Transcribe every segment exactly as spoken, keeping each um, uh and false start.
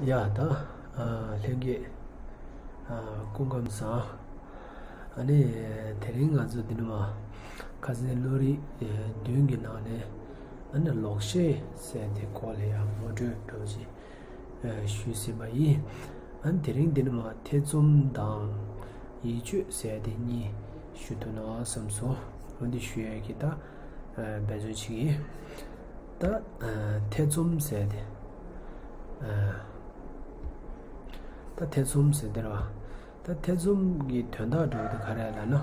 ཡ་ད། ཨ། ལྷན་རྒྱས། ཨ། སྐུ་ཁམས་བཟང་། ཨ་ནི་དེ་རིང་ང་ཚོ་འདི་ནས་མར་ཁ་སང་བློ་རིག་བདུན་གྱི་ནང་ནས་ཨ་ནི་ལོག་ཤེས་ཟེར་དེ་སྐོར་ལ་ཡང་ངོ་སྤྲོད་འདྲ་བོ་ཅིག་ཨ། ཞུས་ཟིན་པ་ཡིན། ཨ་ནི་དེ་རིང་འདི་ནས་མར་ཐེ་ཚོམ་དང་ཡིད་དཔྱོད་ཟེར་དེ་གཉིས་ཞུ་ཐུབ་ན་བསམ་སོང་། འོ་འདི་ཞུ་ཡས་ཀྱི་ད། ཨ། འབད་བརྩོན་བྱེད་ཀྱི་ཡིན། ད། ཨ། ཐེ་ཚོམ་ཟེར་དེ། ཨ། ད་ཐེ་ཚོམ་ཟེར་དེ་རེད་བ། ད་ཐེ་ཚོམ་གྱི་དོན་དག་འདྲ་བོ་དེ་ག་རེ་ལབ་ན།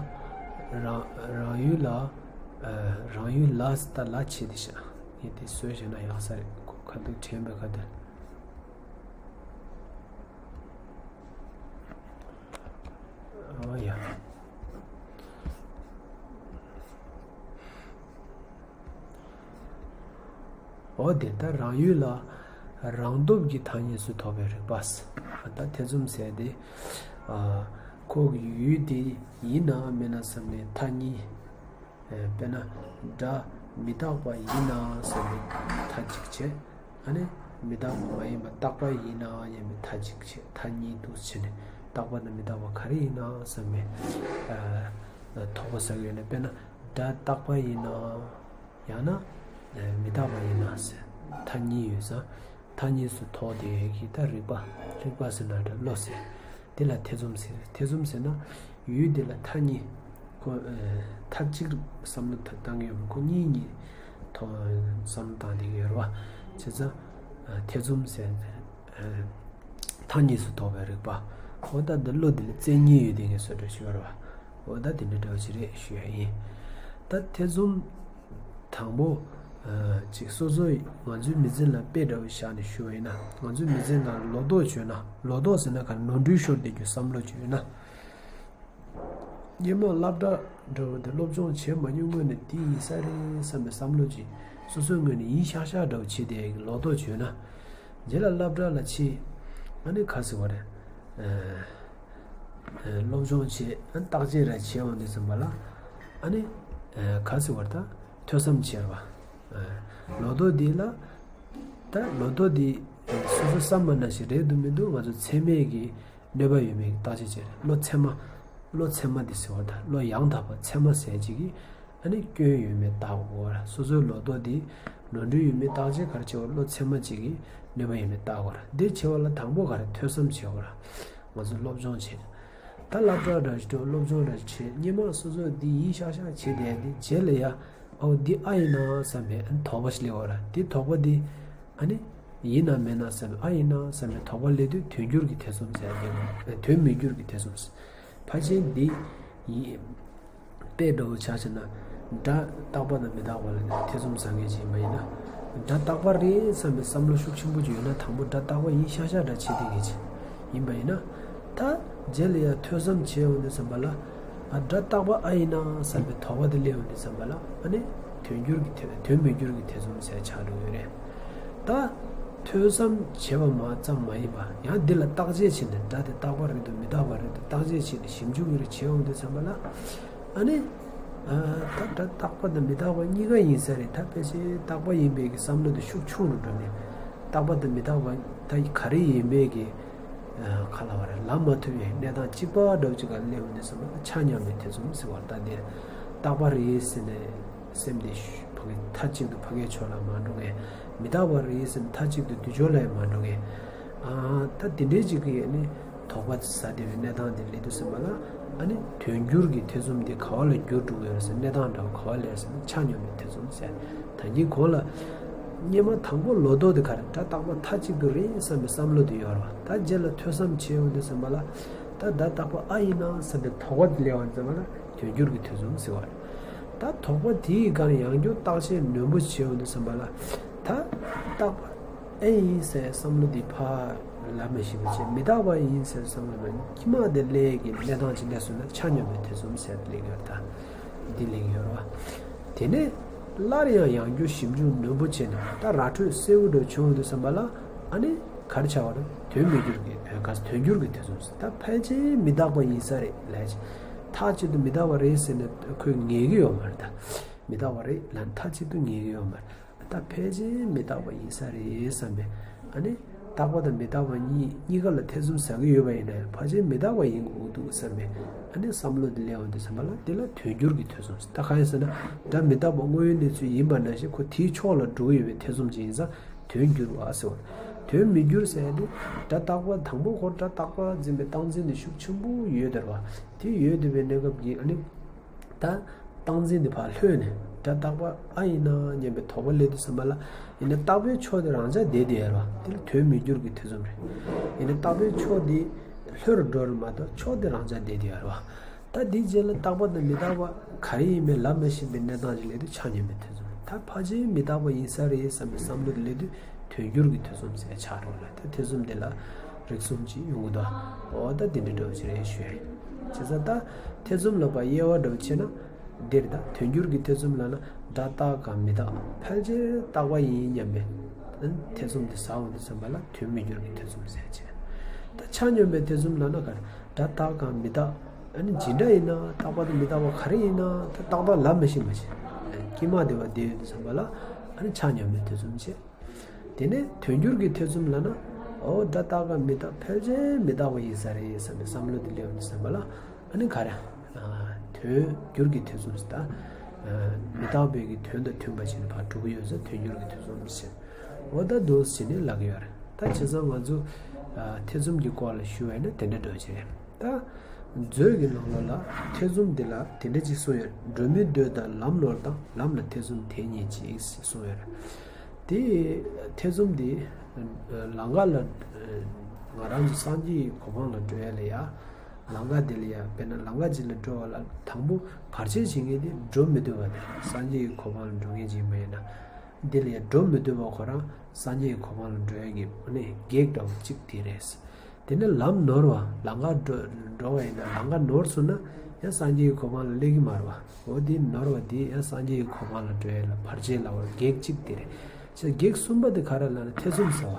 རང་། རང་ཡུལ་ལ། ཨ། རང་ཡུལ་ལ་ད་ལ་བྱེད་དེ་ཤག་ངས་དེ་བཟོས་བྱས་ན་ཡག་ས་རེད། ཁ་ཐུག་དྲན་པའི་ཁ་ཐུག་ཨོ་ཡ། འོ་དེ་ལྟར་རང་ཡུལ་ལ་རང་སྟོབས་ཀྱིས་ཐ་སྙད་སུ་ཐོགས་པའི་རིག་པ། ད་ཐེ་ཚོམ་ཟེར་དེ། ཨ། ཁོ་གི་ཡུལ་དེ་ཡིན་ནམ་མིན་ནམ་བསམ་ནས་མཐའ་གཉིས། ཨ། དཔེར་ན་སྒྲ་མི་རྟག་པ་ཡིན་ནམ་བསམ་ནས་མཐའ་གཅིག་བྱས། ཨ་ནི་མི་རྟག་པ་མ་ཡིན་པ་རྟག་པ་ཡིན་ནམ་སྙམ་པའི་མཐའ་གཅིག་བྱས། མཐའ་གཉིས་འདུག་བྱས་ནས་རྟག་པ་དང་མི་རྟག་པ་ག་རེ་ཡིན་ནམ་བསམ་པའི། ཨ། དོགས་པ་ཟ་གི་ཡོད་ན། དཔེར་ན་སྒྲ་རྟག་པ་ཡིན་ནམ། ཡང་ན། ཨ། མི་རྟག་པ་ཡིན་ནམ་ཟེར། མཐའ་གཉིས་ཡོད་ཙང་། མཐའ་གཉིས་སུ་ཐོགས་དེ་གི་ད་རིག་པ། རིག་པ་ཟེར་ན་འདྲ། བློ་ཟེར། དེ་ལ་ཐེ་ཚོམ་ཟེར། ཐེ་ཚོམ་ཟེར་ན་ཡུལ་དེ་ལ་མཐའ་གཉིས། ཁོ། ཨ། མཐའ་གཅིག་བསམ་བློ་བཏང་གི་ཡོད་པ། ཁོ་གཉིས་གཉིས་ཐོག་བསམ་བློ་བཏང་བསྡད་ཀྱི་ཡོད་རེད་བ། བྱས་ཙང་། ཨ། ཐེ་ཚོམ་ཟེར། ཨ། མཐའ་གཉིས་སུ་ཐོགས་པའི་རིག་པ། འོ་ད་འདི་བློ་འདི་ལ་མཚན་ཉིད་ཡོད་དེ་ངས་བཟོ་འདྲ་ཞུ་བ་རེད་བ། འོ་ད་དེ་འདྲ་འདྲ་བོ་ཅིག་རེད་ཞུ་ཡ་ཡིན། ད་ཐེ་ཚོམ་དང་པོ། ཨ། ཅིག་སོ་སོ་ང་ཚོའི་མི་ཚེ་ལ་དཔེ་འདྲ་བོ་བཞག་ནས་ཞུ་བ་ཡིན་ན། ང་ཚོའི་མི་ཚེ་ནང་ལོག་རྟོག་བྱུང་ན། ལོག་རྟོག་ཟེར་ན་ག་རེ། ནོར་འཁྲུལ་ཤོར་བསྡད་རྒྱུ་བསམ་བློ་བྱུང་ན། སྔོན་མ་སློབ་གྲྭ་འགྲོ་བ་དེ་སློབ་སྦྱོང་བྱས་མ་མྱོང་སྔོན་ནས་འདི་ཡིན་ས་རེད་བསམ་པའི་བསམ་བློ་ཅིག་སོ་སོའི་ངོས་ནས་ཡིན་ཤག་ཤག་འདྲ་བོ་བྱས་བསྡད་ཡག་གི་ལོག་རྟོག་བྱུང་ན། རྗེས་ལ་སློབ་གྲྭ་ལ་ཕྱིན། ཨ་ནི་ག་རེ་ཟེར་དགོས་རེད། ཨ། ཨ། སློབ་སྦྱོང་བྱས། ཨ། བརྟག་དཔྱད་ར་བྱས་འོང་དུས་ཙམ་པ་ལ། ཨ་ནི། ཨ། ག་རེ་ཟེར་དགོས་རེད། ད་ཐོས་བསམ་བྱས་ར་བ། ཨ། ལོག་རྟོག་འདི་ལ། ད་ལོག་རྟོག་འདི་སོ་སོ་བསམ་པ་ནང་བཞིན་རེད་འདུག་མི་འདུག་ང་ཚོ་ཚད་མས་ཀྱི་གནོད་པ་ཡོད་མེད་ཀྱི་བརྟག་དཔྱད་བྱས། བློ་ཚད་མ། བློ་ཚད་མ་འདི་ཟེར་བ་དང་བློ་ཡང་དག་པ་ཚད་མ་ཟེར་ཅིག་གིས་ཨ་ནི་སྐྱོན་ཡོད་མེད་བརྟག་དགོས་ར། སོ་སོའི་ལོག་རྟོག་འདི་ནོར་འཁྲུལ་ཡོད་མེད་བརྟག་དཔྱད་ག་རེ་བྱེད་པ། བློ་ཚད་མ་ཅིག་གིས་གནོད་པ་ཡོད་མེད་བརྟག་དགོས་ར། འདི་བྱེད་པ་ལ་དང་པོ་ག་རེ། ཐོས་བསམ་བྱེད་དགོས་ར། ང་ཚོ་སློབ་སྦྱོང་བྱེད། ད་སློབ་གྲྭ་འདྲ་ཞིག་འགྲོ། སློབ་སྦྱོང་འདྲ་ཞིག་བྱེད། སྔོན་མ་སོ་སོ་འདི་ཡིན་ཤག་ཤག་བྱས་བསྡད་དེ། རྗེས་ལ་ཡ། ཨོ་འདི་ཨ་ཡིན་ན་བསམ་པའི་ཨ་ནི་དོགས་པ་ཞིག་སླེབས་པ་ར། དེ་དོགས་པ་འདི་ཨ་ནི་ཡིན་ནམ་མིན་ནམ་བསམ་པའི། ཨ་ཡིན་ན་བསམ་པའི་དོགས་པ་སླེབས་དུས་དོན་འགྱུར་གྱི་ཐེ་ཚོམ་ཟེར་ཡ་དེ། དོན་མི་འགྱུར་གྱི་ཐེ་ཚོམ། ཕལ་ཆེར་འདི་ཡིན། དཔེ་འདྲ་བོ་ཆ་བཞག་ན། སྒྲ་རྟག་པ་དང་མི་རྟག་པ་ལ་ཐེ་ཚོམ་ཟ་མཁན་ཅིག་ཡིན་པ་ཡིན་ན། སྒྲ་རྟག་པ་རེད་བསམ་པའི་བསམ་བློ་ཤུགས་ཆེན་པོ་ཅིག་ཡོད་ན། དང་པོ་སྒྲ་རྟག་པ་ཡིན་ཤག་ཤག་འདྲ་བྱེད་བསྡད་མཁན་ཅིག་ཡིན་པ་ཡིན་ན། ད་རྗེས་ལ་ཡ་ཐོས་བསམ་བྱས་འོང་དུས་ཙམ་པ་ལ། ཨ། སྒྲ་རྟག་པ་ཨ་ཡིན་ན་བསམ་པའི་དོགས་པ་དེ་སླེབས་འོང་དུས་ཙམ་པ་ལ། ཨ་ནི་དོན་འགྱུར་གྱི་ཐེ། དོན་མི་འགྱུར་གྱི་ཐེ་ཚོམ་ཟེར་ཆགས་འགྲོ་གི་ཡོད་རེད། ད་ཐོས་བསམ་བྱས་པ་མ་ཙམ་མ་ཡིན་པ། ཡང་འདི་ལ་བརྟག་དཔྱད་བྱས་ནས། སྒྲ་དེ་རྟག་པ་རེད་འདུག་མི་རྟག་པ་རེད་འདུག་བརྟག་དཔྱད་བྱས་ནས་ཞིབ་འཇུག་གི་རེ་བྱས་འོང་དུས་ཙམ་པ་ལ། ཨ་ནི། ཨ། ད་སྒྲ་རྟག་པ་དང་མི་རྟག་པ་གཉིས་ཀ་ཡིན་ས་རེད། ད་ཕལ་ཆེར་རྟག་པ་ཡིན་པའི་གི་བསམ་བློ་དེ་ཤུགས་ཆུང་རུ་འགྲོ་ནས། རྟག་པ་དང་མི་རྟག་པ་ད་ག་རེ་ཡིན་པའི་གི། ཨ། ག་ལབ་དགོས་རེད། ལབ་མ་ཐུབ་པའི་གནས་སྟངས་གཅིག་པ་འདྲ་བོ་ཅིག་ག་སླེབས་འོང་དུས་ཙམ་པ་ལ་ཆ་མཉམ་པའི་ཐེ་ཚོམ་ཟེར་བ། ད་དེ་རྟག་པ་རེད་ཟེར་ནས། སེམས་དེ་ཕ་གི་མཐའ་གཅིག་ཏུ་ཕ་གིའི་ཕྱོགས་ལ་མ་འགྲོ་མཁན། མི་རྟག་པ་རེད་ཟེར་ནས་མཐའ་གཅིག་ཏུ་དུས་ཕྱོགས་ལ་ཡང་མ་འགྲོ་མཁན། ཨ། ད་དེ་འདྲའི་ཅིག་གི་ནི་དོགས་པ་ཟ་བསྡད་པའི་གནས་སྟངས་དེ་སླེབས་དུས་ཙམ་པ་ལ། ཨ་ནི་དོན་འགྱུར་གྱི་ཐེ་ཚོམ་དེ་ག་བ་ལ་འགྱུར་འགྲོ་གི་ཡོད་རེད་ཟེར། གནས་སྟངས་འདྲ་བ་ག་བ་སླེབས་ཟེར་ན། ཆ་སྙོམས་པའི་ཐེ་ཚོམ་ཟེར། ད་གིན་གོང་ལ་སྔོན་མ་དང་པོ་ལོག་རྟོག་དེ་ག་རེ། སྒྲ་རྟག་པ་མཐའ་གཅིག་ཏུ་རེད་བསམ་པའི་བསམ་བློ་དེ་ཡོད་རེད་བ། ད་རྗེས་ལ་ཐོས་བསམ་བྱས་ཡོང་དུས་ཙམ་པ་ལ། ད་སྒྲ་རྟག་པ་ཨ་ཡིན་ན་བསམ་པའི་དོགས་པ་དེ་སླེབས་ཡོང་དུས་ཙམ་པ་ལ། དོན་འགྱུར་གྱི་ཐེ་ཚོམ་ཟེར་བ་རེད། ད་དོགས་པ་དེའི་སྒང་ཡང་བསྐྱར་བརྟག་དཔྱད་ནན་པོ་བྱས་ཡོང་དུས་ཙམ་པ་ལ། ད་རྟག་པ་ཨེ་ཡིན་ཟེར་བསམ་བློ་འདི་ཕར་ལབ་མ་ཤེས་པ་བྱས། མི་རྟག་པ་ཡིན་ཟེར་བསམ་བློ་མ། དཀྱིལ་མ་དེ་སླེབས་ཀྱི་གནས་སྟངས་ཅིག་སླེབས་སོང་ན་ཆ་སྙོམས་པའི་ཐེ་ཚོམ་ཟེར་སླེབས་ཡོད། ད་འདི་སླེབས་ཡོད་རེད་བ། དེ་ནས་སླར་ཡང་ཡང་བསྐྱར་ཞིབ་འཇུག་ནན་པོ་བྱས་ནས། ད་ར་འཕྲོད་གསལ་བོ་འདྲ་བྱུང་ཡོང་དུས་ཙམ་པ་ལ། ཨ་ནི་ག་རེ་ཆགས་པ་རེད། དོན་མི་འགྱུར་གྱི། ཨ། ག་རེ། དོན་འགྱུར་གྱི་ཐེ་ཚོམ་ཟེར། ད་ཕལ་ཆེར་མི་རྟག་པ་ཡིན་ས་རེད་ལབ་ཅིག་མཐའ་གཅིག་ཏུ་མི་རྟག་པ་རེད་ཟེར་ནས་ཁོས་ངེས་ཀྱི་ཡོད་མ་རེད། ད་མི་རྟག་པ་རེད་ལབ་ནས་མཐའ་གཅིག་ཏུ་ངེས་ཀྱི་ཡོད་མ་རེད། ད་ཕལ་ཆེར་མི་རྟག་པ་ཡིན་ས་རེད་བསམ་པའི། ཨ་ནི་ རྟག་པ་དང་མི་རྟག་པ་གཉིས་གཉིས་ཀ་ལ་ཐེ་ཚོམ་ཟ་གི་ཡོད་པ་ཡིན་ན་ཡང་ཕལ་ཆེར་མི་རྟག་པ་ཡིན་དགོས་འདུག་བསམ་པའི་ཨ་ནི་བསམ་བློ་དེ་སླེབས་འོང་དུས་ཙམ་པ་ལ་དེ་ལ་དོན་འགྱུར་གྱི་ཐེ་ཚོམ་ཟེར། ད་གང་ཡིན་ཟེར་ན་སྒྲ་མི་རྟག་པ་དངོས་ཡོད་གནས་ཚུལ་ཡིན་པ་ནང་བཞིན་ཁོ་དེའི་ཕྱོགས་ལ་འགྲོ་གི་ཡོད་པའི་ཐེ་ཚོམ་ཅིག་ཡིན་ཙང་དོན་འགྱུར་བ་ཟེར་བ། དོན་མི་འགྱུར་ཟེར་ཡ་དེ་སྒྲ་རྟག་པ་དང་པོ་ཁོ་སྒྲ་རྟག་པ་འཛིན་པའི་རྟག་འཛིན་དེ་ཤུགས་ཆེན་པོ་ཡོད་དེ་རེད་བ། དེ་ཡོད་བསྡད་པའི་གནས་སྐབས་ཀྱི་ཨ་ནི། ད་རྟག་འཛིན་དེ་ཕར་ལྷོད་ནས་སྒྲ་རྟག་པ་ཨ་ཡིན་ན་སྙམ་པའི་དོགས་པ་སླེབས་དུས་ཙམ་པ་ལ་ཡིན་ན་རྟག་པའི་ཕྱོགས་དེ་རང་འཇགས་བསྡད་དེ་ཡོད་རེད་བ། དེ་ལ་དོན་མི་འགྱུར་གྱི་ཐེ་ཚོམ་རེད། ཡིན་ན་རྟག་པའི་ཕྱོགས་དེ་ལྷོད་རུ་འགྲོ་རེད་མ་གཏོགས་ཕྱོགས་དེ་རང་འཇགས་བསྡད་དེ་ཡོད་རེད་བ། ད་དེའི་རྗེས་ལ་རྟག་པ་དང་མི་རྟག་པ་ག་རེ་ཡིན་མིན་ལབ་མ་ཤེས་པའི་གནས་སྟངས་ཅིག་སླེབས་དུས་ཆ་མཉམ་པའི་ཐེ་ཚོམ། ད་ཕལ་ཆེར་མི་རྟག་པ་ཡིན་ས་རེད་བསམ་པའི་བསམ་བློ་དེ་སླེབས་དུས་དོན་འགྱུར་གྱི་ཐེ་ཚོམ་ཟེར་ཆགས་འགྲོ་ལ། ད་ཐེ་ཚོམ་དེ་ལ་རིགས་གསུམ་ཅིག་ཡོང་གི་འདུག་འོ་ད་དེ་འདྲ་འདྲ་བོ་ཅིག་རེད་ཞུ་ཡ་རེད། བྱས་ཙང་ད་ཐེ་ཚོམ་ལ་ཕར་དབྱེ་བ་འདྲ་བོ་ཕྱེ་ན་འདིར་ད་དོན་འགྱུར་གྱི་ཐེ་ཚོམ་ལབ་ན་སྒྲ་རྟག་གམ་མི་རྟག་ཕལ་ཆེར་རྟག་པ་ཡིན་སྙམ་པའི་ཐེ་ཚོམ་དེ་ཟ་འོང་དུས་ཙམ་པ་ལ་དོན་མི་འགྱུར་གྱི་ཐེ་ཚོམ་ཟེར་བྱས། ད་ཆ་མཉམ་པའི་ཐེ་ཚོམ་ལབ་ན་ག་རེ། སྒྲ་རྟག་གམ་མི་རྟག་ཨ་ནི་ཇི་འདྲ་ཡིན་ན་རྟག་པ་དང་མི་རྟག་པ་ག་རེ་ཡིན་ན་ད་རྟག་པ་ལབ་མི་ཤེས་པ་ཞིག་དཀྱིལ་མ་དེ་བ་དེ་ཡོད་དུས་ཙམ་པ་ལ་ཨ་ནི་ཆ་མཉམ་པའི་ཐེ་ཚོམ་བྱས། དེ་ནས་དོན་འགྱུར་གྱི་ཐེ་ཚོམ་ལབ་ན། འོ་སྒྲ་རྟག་གམ་མི་རྟག་ཕལ་ཆེར་མི་རྟག་པ་ཡིན་ས་རེད་བསམ་པའི་བསམ་བློ་དེ་སླེབས་འོང་དུས་ཙམ་པ་ལ་ཨ་ནི་ག་རེ། དོན་འགྱུར་གྱི་ཐེ་ཚོམ་ཟེར་ད། མི་རྟག་པའི་གི་དོན་དང་མཐུན་པ་བྱས་ནས་ཕར་འགྲོ་གི་ཡོད་ས་དོན་འགྱུར་གྱི་ཐེ་ཚོམ་ཟེར། འོ་ད་འདུག་སེ་བྱས་ནས་ལབ་ཀྱི་ཡོད་རེད། ད་བྱས་ཙང་ང་ཚོ་ཐེ་ཚོམ་གྱི་སྐོར་ལ་ཞུ་བ་ཡིན་ན་དེ་འདྲ་འདྲ་བོ་ཅིག་རེད། ད་མཛོད་ཀྱི་ནང་ལོགས་ལ་ཐེ་ཚོམ་འདི་ལ་དེ་འདྲ་ཅིག་གསུངས་ཡོད། འགྲོ་མི་འདོད་དང་ལམ་ནོར་དང་ལམ་ལ་ཐེ་ཚོམ་དེ་ཉིད་ཅིག་གསུངས་ཡོད་རེད། དེ་ཐེ་ཚོམ་འདི་ལམ་ཁ་ལ་ང་རང་ཚོ་སངས་རྒྱས་ཀྱི་གོ་འཕང་ལ་འགྲོ་ཡ་ལ་ཡ། ལམ་ཁ་འདི་ལ་ཡ་དཔེར་ན་ལམ་ཁ་ཅིག་ལ་འགྲོ་བ་ལ་དང་པོ་བར་ཆད་བྱེད་མཁན་དེ་འགྲོ་མི་འདོད་པ་དེ་སངས་རྒྱས་ཀྱི་གོ་འཕང་ལ་འགྲོ་མཁན་ཅིག་ཡིན་པ་ཡིན་ན། འདི་ལ་ཡང་འགྲོ་མི་འདོད་པ་ཁོ་རང་སངས་རྒྱས་ཀྱི་གོ་འཕང་ལ་འགྲོ་ཡ་གི་ཨ་ནི་གེགས་འདྲ་བོ་གཅིག་དེ་རེད། དེ་ནས་ལམ་ནོར་བ་ལམ་ཁ་འགྲོ་འགྲོ་བ་ཡིན་ན་ལམ་ཁ་ནོར་སོང་ན་ཡང་སངས་རྒྱས་ཀྱི་གོ་འཕང་ལ་སླེབས་ཀྱི་མ་རེད་བ། འོ་དེ་ནོར་བ་དེ་ཡང་སངས་རྒྱས་ཀྱི་གོ་འཕང་ལ་འགྲོ་ཡ་ལ་བར་ཆད་ལབ་པ་གེགས་གཅིག་དེ་རེད། བྱས་གེགས་གསུམ་པ་དེ་ག་རེ་ལབ་ན་ཐེ་ཚོམ་ཟ་བ།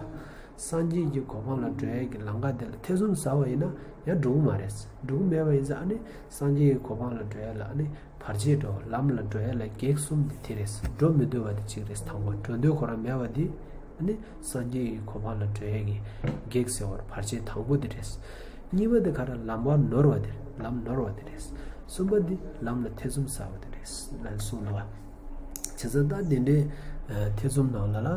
སངས་རྒྱས་ཀྱི་གོ་འཕང་ལ་འགྲོ་ཡ་གི་ལམ་ཁ་དེ་ལ་ཐེ་ཚོམ་ཟ་བ་ཡིན་ན་ཡང་འགྲོ་གི་མ་རེད། འགྲོ་གི་མེད་པ་ཡིན་ཙང་ཨ་ནི་སངས་རྒྱས་ཀྱི་གོ་འཕང་ལ་འགྲོ་ཡ་ལ་ཨ་ནི། བར་ཆད་འགྲོ་ལམ་ལ་འགྲོ་ཡ་ལ་གེགས་གསུམ་དེ་དེ་རེད། འགྲོ་མི་འདོད་པ་དེ་གཅིག་རེད། དང་པོ་འགྲོ་འདོད་ཁོ་རང་མེད་པ་དེ་ནི་སངས་རྒྱས་ཀྱི་གོ་འཕང་ལ་འགྲོ་ཡ་གི་གེགས་ཟེར་བ་བར་ཆད་དང་པོ་དེ་རེད། གཉིས་པ་དེ་ག་རེ་ལམ་བར་ནོར་བ་དེ་རེད། ལམ་ནོར་བ་དེ་རེད། གསུམ་པ་དེ་ལམ་ལ་ཐེ་ཚོམ་ཟ་བ་དེ་རེད་ལབ་གསུངས་འདུག་བ། བྱས་ཙང་ད་དེ་འདྲའི་ཐེ་ཚོམ་ནང་ལ་ལ་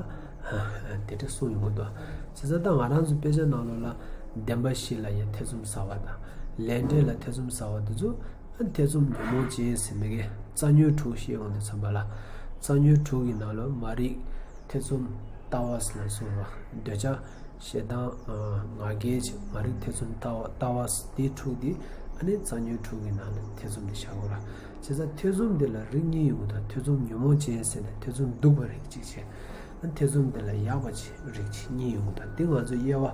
དེ་འདྲ་གསུངས་ཡོང་གི་འདུག་བྱས་ཙང་ད་ང་རང་ཚོ་དཔེ་ཆ་ནང་ལོགས་ལ་བདེན་པ་བཞི་ལ་ཡང་ཐེ་ཚོམ་ཟ་བ་དང་ལས་འབྲས་ལ་ཐེ་ཚོམ་ཟ་བ་དེ་ཚོ། ཐེ་ཚོམ་ཉོན་མོངས་ཅན་ཟེར་མི་གི་རྩ་ཉོན་དྲུག་བཤད་ཡོང་དུས་ཙམ་པ་ལ། རྩ་ཉོན་དྲུག་གི་ནང་ལ་མ་རིག་ཐེ་ཚོམ་ལྟ་བ་ཟེར་ནས་གསུངས་རོ། འདོད་ཆགས་ཞེ་སྡང་ང་རྒྱལ་བཅས་མ་རིག་ཐེ་ཚོམ་ལྟ་བ་ལྟ་བ་འདི་དྲུག་འདི་ཨ་ནི་རྩ་ཉོན་དྲུག་གི་ནང་ལ་ཐེ་ཚོམ་འདི་བཞག་དགོས་ར། བྱས་ཙང་ཐེ་ཚོམ་འདི་ལ་རིགས་གཉིས་ཡོང་གི་འདུག་ཐེ་ཚོམ་ཉོན་མོངས་ཅན་ཟེར་ནས་ཐེ་ཚོམ་སྡུག་པ་རིགས་གཅིག་བྱས། ཐེ་ཚོམ་འདི་ལ་ཡག་པ་ཅིག་རིགས་ཅིག་གཉིས་ཡོང་གི་འདུག་འདི་ང་ཚོ་དབྱེ་བ་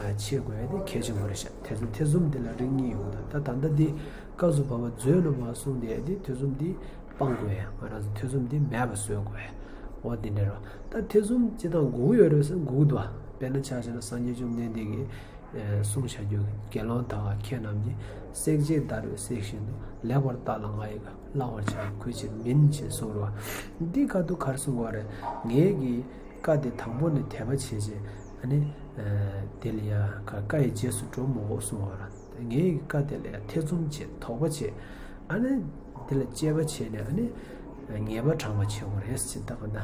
ཕྱེ་དགོས་ཡ་དེ་གལ་ཆེན་པོ་རེད་ཤག་ཐེ་ཚོམ་ཐེ་ཚོམ་འདི་ལ་རིགས་གཉིས་ཡོང་གི་འདུག་ད་ད་ལྟ་འདི་སྐབས་སུ་བབ་པ་མཛོད་ནང་མར་གསུངས་བསྡད་ཡ་འདི་ཐེ་ཚོམ་འདི་སྤང་དགོས་ཡ། ང་རང་ཚོ་ཐེ་ཚོམ་འདི་མེད་པ་བཟོ་དགོས་ཡ། འོ་འདི་འདྲ་རོ། ད་ཐེ་ཚོམ་ཅི་དང་འགུག་ཡོད་རེད་ཟེར་འགུག་འདུག་དཔེར་ན་ཆ་བཞག་ན་སངས་རྒྱས་བཅོམ་ལྡན་འདས་ཀྱིས། གསུངས་བཞག་རྒྱུ་དགེ་སློང་དག་ཁྱེད་རྣམས་ཀྱིས་བསྲེག་བཅད་བརྡར་བའི་གསེག་བཞིན་དུ་ལེགས་པར་བརྟགས་ལ་ང་ཡི་བཀའ་བླང་བར་བྱ་ཡི་གུས་ཕྱིར་མིན་ཞེས་གསུངས་རོ། འདི་ཁ་ཐུག་གར་གསུངས་པ་རེད། ངའི་གི་བཀའ་དེ་དང་པོ་ནས་དད་པ་བྱས་རྗེས་ཨ་ནི། དེ་ལ་ཡ་བཀའ་ཡི་རྗེས་སུ་འགྲོ་མི་དགོས་གསུངས་པ་རེད། ངའི་གི་བཀའ་དེ་ལ་ཡ་ཐེ་ཚོམ་བྱས་དོགས་པ་བྱས་ཨ་ནི། དེ་ལ་དཔྱད་པ་བྱས་ནས་ཨ་ནི། ངེས་པ་དྲངས་པ་བྱེད་དགོས་རེད་ཟེར་ད་ག་ན།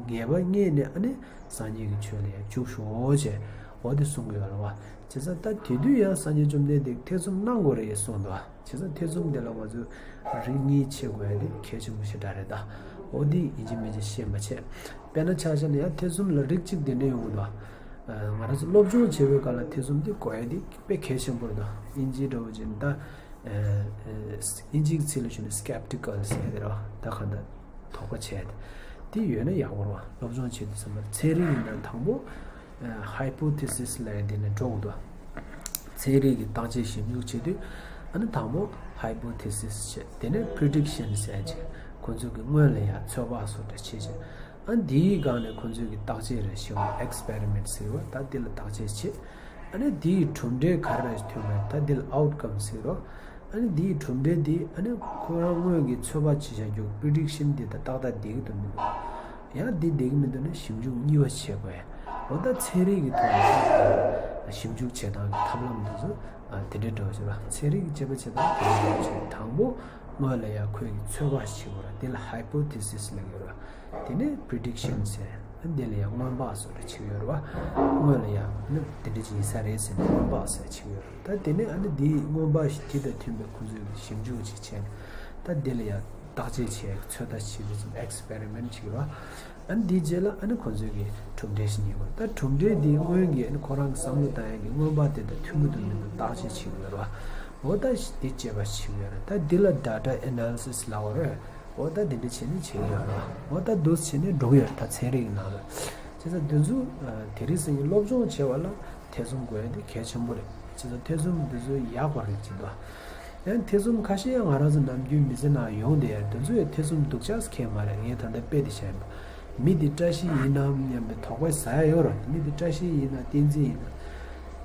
ངེས་པ་རྙེད་ནས་ཨ་ནི། སངས་རྒྱས་ཀྱི་ཆོས་ལ་ཡང་འཇུག་ཤོག་ཅེས་འོ་དེ་གསུང་གི་ཡོད་རེད་བ། བྱས་ཙང་ད་དེ་དུས་ཡང་སངས་རྒྱས་བཅོམ་ལྡན་འདས་ཐེ་ཚོམ་གནང་དགོས་རེད་གསུངས་འདུག་བ། བྱས་ཙང་ཐེ་ཚོམ་དེ་ལ་ང་ཚོས་རིགས་གཉིས་ཕྱེ་དགོས་ཡ་དེ་གལ་ཆེན་པོ་ཞེ་དྲག་རེད་ད། འོ་དེ་ཡིན་གཅིག་མིན་གཅིག་ཤེས་པ་བྱས། དཔེར་ན་ཆ་བཞག་ན་ཡང་ཐེ་ཚོམ་ལ་རིགས་གཅིག་དེ་འདྲ་ཡོང་གི་འདུག་བ། ང་རང་ཚོ་སློབ་སྦྱོང་བྱེད་པའི་སྐབས་ལ་ཐེ་ཚོམ་དེ་དགོས་ཡ་དེ་དཔེ་གལ་ཆེན་པོ་རེད་ད། དབྱིན་ཇི་འདྲ་བོ་ཅིག་ད། ཨིན་ཇིའི་ཚིག་ལ་ཞུས་ན་སྐེབ་ཊི་ཀལ་ཟེར་ཡ་དེ་རེད་བ། ད་གང་ལྟར་དོགས་པ་བྱས་ཏེ། དེ་ཡོད་ན་ཡག་པོ་རེད་བ། སློབ་སྦྱོང་བྱེད་དུས་ཙམ་པར་ཚན་རིག་ཡིན་ན་དང་པོ་ཧའི་པོ་ཐེ་སིས་ལབ་ཡ་དེ་ནས་འགྲོ་དགོས་འདུག་ཚན་རིག་གི་བརྟག་དཔྱད་ཞིབ་འཇུག་བྱེད་དུས་ཨ་ནི་དང་པོ་ཧའི་པོ་ཐེ་སིས་བྱས། དེ་ནས་པི་རི་ཌིག་ཤན་ཟེར་ཡ་བྱས། ཁོ་ཚོས་ཀྱི་སྔོན་ལ་ཡ་ཚོད་དཔག་སོགས་འདྲ་བྱས་བྱས། ཨ་འདིའི་སྒང་ནས་ཁོ་ཚོས་ཀྱི་བརྟག་དཔྱད་རེ་ཞིག་ཨེག་སི་པེ་རི་མེན་ཊི་ཟེར་བ་ད་འདི་ལ་བརྟག་དཔྱད་བྱེད། ཨ་ནི་འདིའི་གྲུབ་འབྲས་ག་རེ་ཐོན་པ་ད་འདི་ལ་ཨའུ་ཊི་ཀམ་ཟེར་རོ། ཨ་ནི་འདིའི་གྲུབ་འབྲས་འདི་ཨ་ནི་ཁོ་རང་སྔོན་གྱི་ཚོད་དཔག་བྱེད་བྱ་རྒྱུ་པི་རི་ཌིག་ཤན་འདི་ད་ཏག་ཏག་བསྡད་ཀྱི་འདུག་མི་འདུག་ཡང་འདི་བསྡད་ཀྱི་མི་འདུག་ན་ཞིབ་འཇུག་གཉིས་པ་བྱེད་དགོས། འོ་ད་ཚན་རིག་གི་ཐོག་ནས་ཞིབ་འཇུག་བྱེད་སྟངས་ཀྱི་ཐབས་ལམ་འདི་ཚོ་དེ་འདྲའི་འདྲ་བོ་ཞིག་རེད་བ། ཚན་རིག་གི་དཔྱད་པ་བྱེད་སྟངས་དེ་འདྲའི་འདྲ་བོ་ཞིག་རེད། དང་པོ་སྔོན་ལ་ཡ་ཁོས་ཀྱི་ཚོད་དཔག་བྱེད་དགོས་རེད། དེ་ལ་ཧའི་པོ་ཐེ་སིས་ལབ་ཀྱི་ཡོད་རེད་བ། དེ་ནས་པི་རི་ཌིག་ཤན་ཟེར། དེ་ལ་ཡང་སྔོན་དཔག་བཟོ་འདྲ་བྱེད་ཀྱི་ཡོད་རེད་བ། སྔོན་ལ་ཡང་ནི་དེ་འདྲ་ཅིག་ཡིན་ས་རེད་ཟེར་ནས་སྔོན་དཔག་ཟེར་བྱེད་ཀྱི་ཡོད་རེད། ད་དེ་ནས་ཨ་ནི་དེའི་སྔོན་དཔག་དེ་དང་མཐུན་པའི་ཁོང་ཚོས་ཞིབ་འཇུག་ཅིག་བྱས་ནས། ད་དེ་ལ་ཡང་བརྟག་དཔྱད་བྱས། ཚོད་ལྟ་བྱེད་དུས་ཙམ་ཨེག་སི་པེ་རི་མེན་ཊི་བྱེད་ཀྱི་རེད་བ། ཨ་ནི་དེའི་རྗེས་ལ་ཨ་ནི་ཁོང་ཚོས་ཀྱི་གྲུབ་འབྲས་ཤིག་རྙེད་དགོས། ད་གྲུབ་འབྲས་དེའི་སྔོན་གྱི་ཨ་ནི་ཁོ་རང་གི་བསམ་བློ་བཏང་ཡག་གི་སྔོན་དཔག་དེ་དང་མཐུན་གྱི་འདུག་མི་འདུག་བརྟག་དཔྱད་བྱེད་ཀྱི་ཡོད་རེད་བ། འོ་ད་དེ་དཔྱད་པ་བྱེད་ཀྱི་ཡོད་རེད། ད་འདི་ལ་ཌེ་ཊ་ཨེ་ན་ལི་སིས་ལབ་དགོས་རེད། འོ་ད་དེ་འདྲ་བྱས་ནས་བྱེད་ཀྱི་ཡོད་རེད། འོ་ད་འདུག་བྱས་ནས་འགྲོ་གི་ཡོད་རེད། ད་ཚན་རིག་གི་ནང་ལ། བྱས་ཙང་དེ་ཚོ་དེ་རིང་སང་ཉིན་སློབ་སྦྱོང་བྱེད་པ་ལ་ཐེ་ཚོམ་དགོས་ཡ་དེ་གལ་ཆེན་པོ་རེད། བྱས་ཙང་ཐེ་ཚོམ་འདི་ཚོ་ཡག་པ་རེད་ཅེས་འདུག་ཡང་ཐེ་ཚོམ་ཁ་ཤས་ཡང་ང་རང་ཚོ་ནམ་རྒྱུན་མི་ཚེ་ནང་ཡོང་བསྡད་ཡ་དེ་ཚོ་ཡང་ཐེ་ཚོམ་སྡུག་ཅག་ཁེལ་མ་རེད། ངས་ད་ལྟ་དཔེ་དེ་བཤད་ཡིན་པ། མི་འདི་བཀྲ་ཤིས་ཡིན་ནམ་སྙམ་པའི་དོགས་པ་ཟ་ཡ་ཡོད་རེད། མི་འདི་བཀྲ་ཤིས་ཡིན་ན་བསྟན་འཛིན་ཡིན་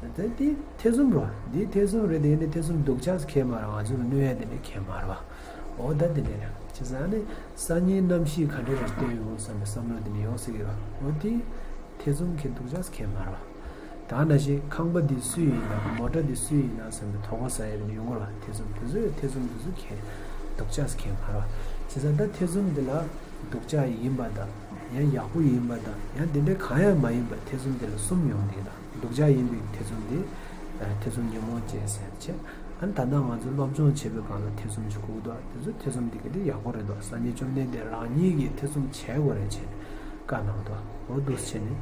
ན། ད་འདི་ཐེ་ཚོམ་རེད། འདི་ཐེ་ཚོམ་རེད་དེ། ནི་ཐེ་ཚོམ་སྡུག་ཅག་ཁེལ་མ་རེད། ང་ཚོ་ལ་གནོད་ཡ་དེ་འདྲ་ཁེལ་མ་རེད་བ། འོ་ད་དེ་འདྲ་རེད། བྱས་ཙང་ནི་སང་ཉིན་གནམ་གཤིས་ག་འདྲ་རེ་སྟོན་ཡོང་བསམ་པའི་བསམ་བློ་དེ་འདྲ་ཡོང་སྲིད་ཀྱི་རེད། འོ་དེ་ཐེ་ཚོམ་ཁེལ་སྡུག་ཅག་ཁེལ་མ་རེད་བ། ད་ནང་བཞིན་ཁང་པ་འདི་སུའི་ཡིན་ན། མོ་ཊ་འདི་སུའི་ཡིན་ན་བསམ་པའི་དོགས་པ་ཟ་ཡ་དེ་འདྲ་ཡོང་གི་རེད་བ། ཐེ་ཚོམ་དེ་ཚོ་ཐེ་ཚོམ་དེ་ཚོ་ཁེལ་སྡུག་ཅག་ཁེལ་མ་རེད་བ། བྱས་ཙང་ད་ཐེ་ཚོམ་འདི་ལ་སྡུག་ཅག་ཡིན་པ་དང་། ཡང་ཡག་པོ་ཡིན་པ་དང་། ཡང་དེ་འདྲ་གང་ཡང་མ་ཡིན་པ་ཐེ་ཚོམ་དེ་ལ་གསུམ་ཡོང་གི་ཡོད་ད། སྡུག་ཅག་ཡིན་པའི་ཐེ་ཚོམ་དེ་ཐེ་ཚོམ་ཉོན་མོངས་ཅན་ཟེར་བྱས། ཨ་ནི་ད་ལྟ་ང་ཚོ་སློབ་སྦྱོང་བྱེད་པའི་སྒང་ལ་ཐེ་ཚོམ་ཅིག་འཁོར་གྱི་འདུག་དེ་ཚོ་ཐེ་ཚོམ་དེ་ག་དེ་ཡག་པོ་རེད་འདུག་སངས་རྒྱས་བཅོམ་ལྡན་འདས་རང་ཉིད་ཀྱིས་ཐེ་ཚོམ་བྱེད་དགོས་རེད་བྱས་ནས་བཀའ་གནང་འདུག་འོ་འདུག་བྱས་ནས་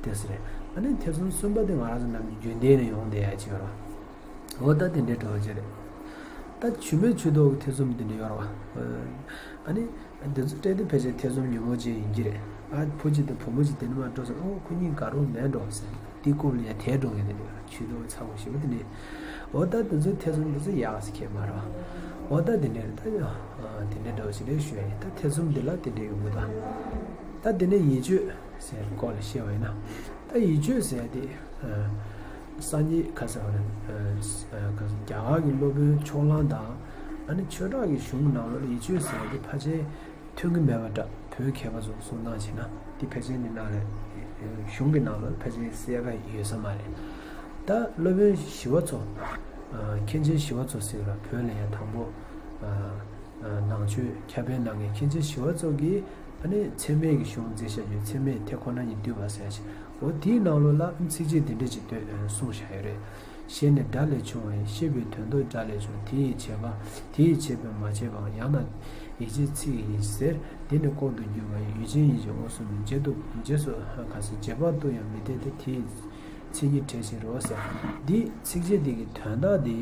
དེ་ཟེར་རེད། ཨ་ནི་ཐེ་ཚོམ་གསུམ་པ་དེ་ང་རང་ཚོ་ནམ་རྒྱུན་རྒྱུན་ལྡན་ནས་ཡོང་བསྡད་ཡ་ཅིག་ཡོད་རེད། འོ་ད་དེ་འདྲའི་འདྲ་བོ་ཅིག་རེད། ད་ཇུས་མེད་ཇུས་གཏོགས་ཀྱི་ཐེ་ཚོམ་དེ་འདྲ་ཡོད་རེད་བ། ཨ་ནི། འདི་ཚོ་སྤྲད་དེ་ཕལ་ཆེར་ཐེ་ཚོམ་ཉོན་མོངས་ཅན་ཡིན་གྱི་རེད། ཨ་བུ་གཅིག་དང་བུ་མོ་གཅིག་དེ་ནས་མར་འགྲོ་སོང་། ཨོ་ཁོ་གཉིས་དགའ་རོགས་མེད་འགྲོ་ཟེར། དེ་རྐུབ་ལ་ཡ་དེད་འགྲོ་མཁན་དེ་འདྲ་ཡོད་རེད། ཇུས་གཏོགས་ཚ་བོ་ཞེ་པོ་དེ་འདྲ། འོ་ད་འདི་ཚོའི་ཐེ་ཚོམ་འདི་ཚོ་ཡག་ཟེར་མཁན་མ་རེད་བ། འོ་ད་དེ་འདྲ་རེད། ད་ཡ་དེ་འདྲ་འདྲ་བོ་ཞིག་རེད་ཞུ་ཡ་ཡིན། ད་ཐེ་ཚོམ་འདི་ལ་དེ་འདྲ་ཡོང་གི་འདུག་ད་དེ་ནས་ཡིད་དཔྱོད་ཟེར་སྐོར་ལ་བཤད་པ་ཡིན་ན། ད་ཡིད་དཔྱོད་ཟེར་དེ། སངས་རྒྱས་ཁ་ས་བ་རེད། ཁ་ས་རྒྱ་གར་གྱི་སློབ་དཔོན་ཕྱོགས་གླང་དང་། ཨ་ནི་ཆོས་གྲགས་ཀྱི་གཞུང་ནང་ལོགས་ལ་ཡིད་དཔྱོད་ཟེར་དེ་ཕལ་ཆེར་ཐོན་གྱི་མེད་པ་འདྲ། བོད་མཁས་པ་ཚོ་གསུང་སྟངས་བྱས་ན་དེ་ཕལ་ཆེར་ནི་ནང་ལ་གཞུང་གི་ནང་ལོགས་ཕལ་ཆེར་གསལ་ཁ་ཡོད་ས་མ་རེད། ད་སློབ་དཔོན་ཞི་བ་འཚོ། མཁན་ཆེན་ཞི་བ་འཚོ་ཟེར་བ་བོད་ལ་ཡང་དང་པོ་ནང་ཆོས་ཁྱབ་སྤེལ་གནང་མཁན་མཁན་ཆེན་ཞི་བ་འཚོ་གིས་ཨ་ནི་ཚད་མའི་གི་གཞུང་མཛད་བཞག་ཡོད། ཚད་མས་དེ་ཁོ་ན་ཉིད་བསྡུས་པ་ཟེར་ཞིང་། འོ་དེའི་ནང་ལོགས་ལ་ཚིགས་བཅད་འདི་འདྲ་ཅིག་སྟོན་གསུངས་བཞག་ཡོད་རེད། ཞེས་ནས་སྒྲ་ལས་བྱུང་བའི་ཤེས་པའི་དོན་རྟོགས་སྒྲ་ལས་བྱུང་། དེ་ཡིས་བྱས་པ། དེ་ཡིས་བྱས་པས་མ་བྱས་པའམ། ཡང་ན་ཡིད་བྱེད་ཚིག་ཡིན་ཟེར། དེ་ནི་ལྐོག་ཏུ་གྱུར་པ་ཡིན། ཡུལ་ཅན་ཡིན་ཞེས་མངོན་སུམ་དུ་བྱེད་དུ། བྱེད་སོ་ག་ས་བྱེད་པ་དུ་ཡང་མི་འཐད་དེ། དེ་ཡི་མཚན་ཉིད་བྲལ་ཕྱིར་རོ་ཟེར། འདི་ཚིགས་བཅད་འདི་གི་དོན་དག་འདི།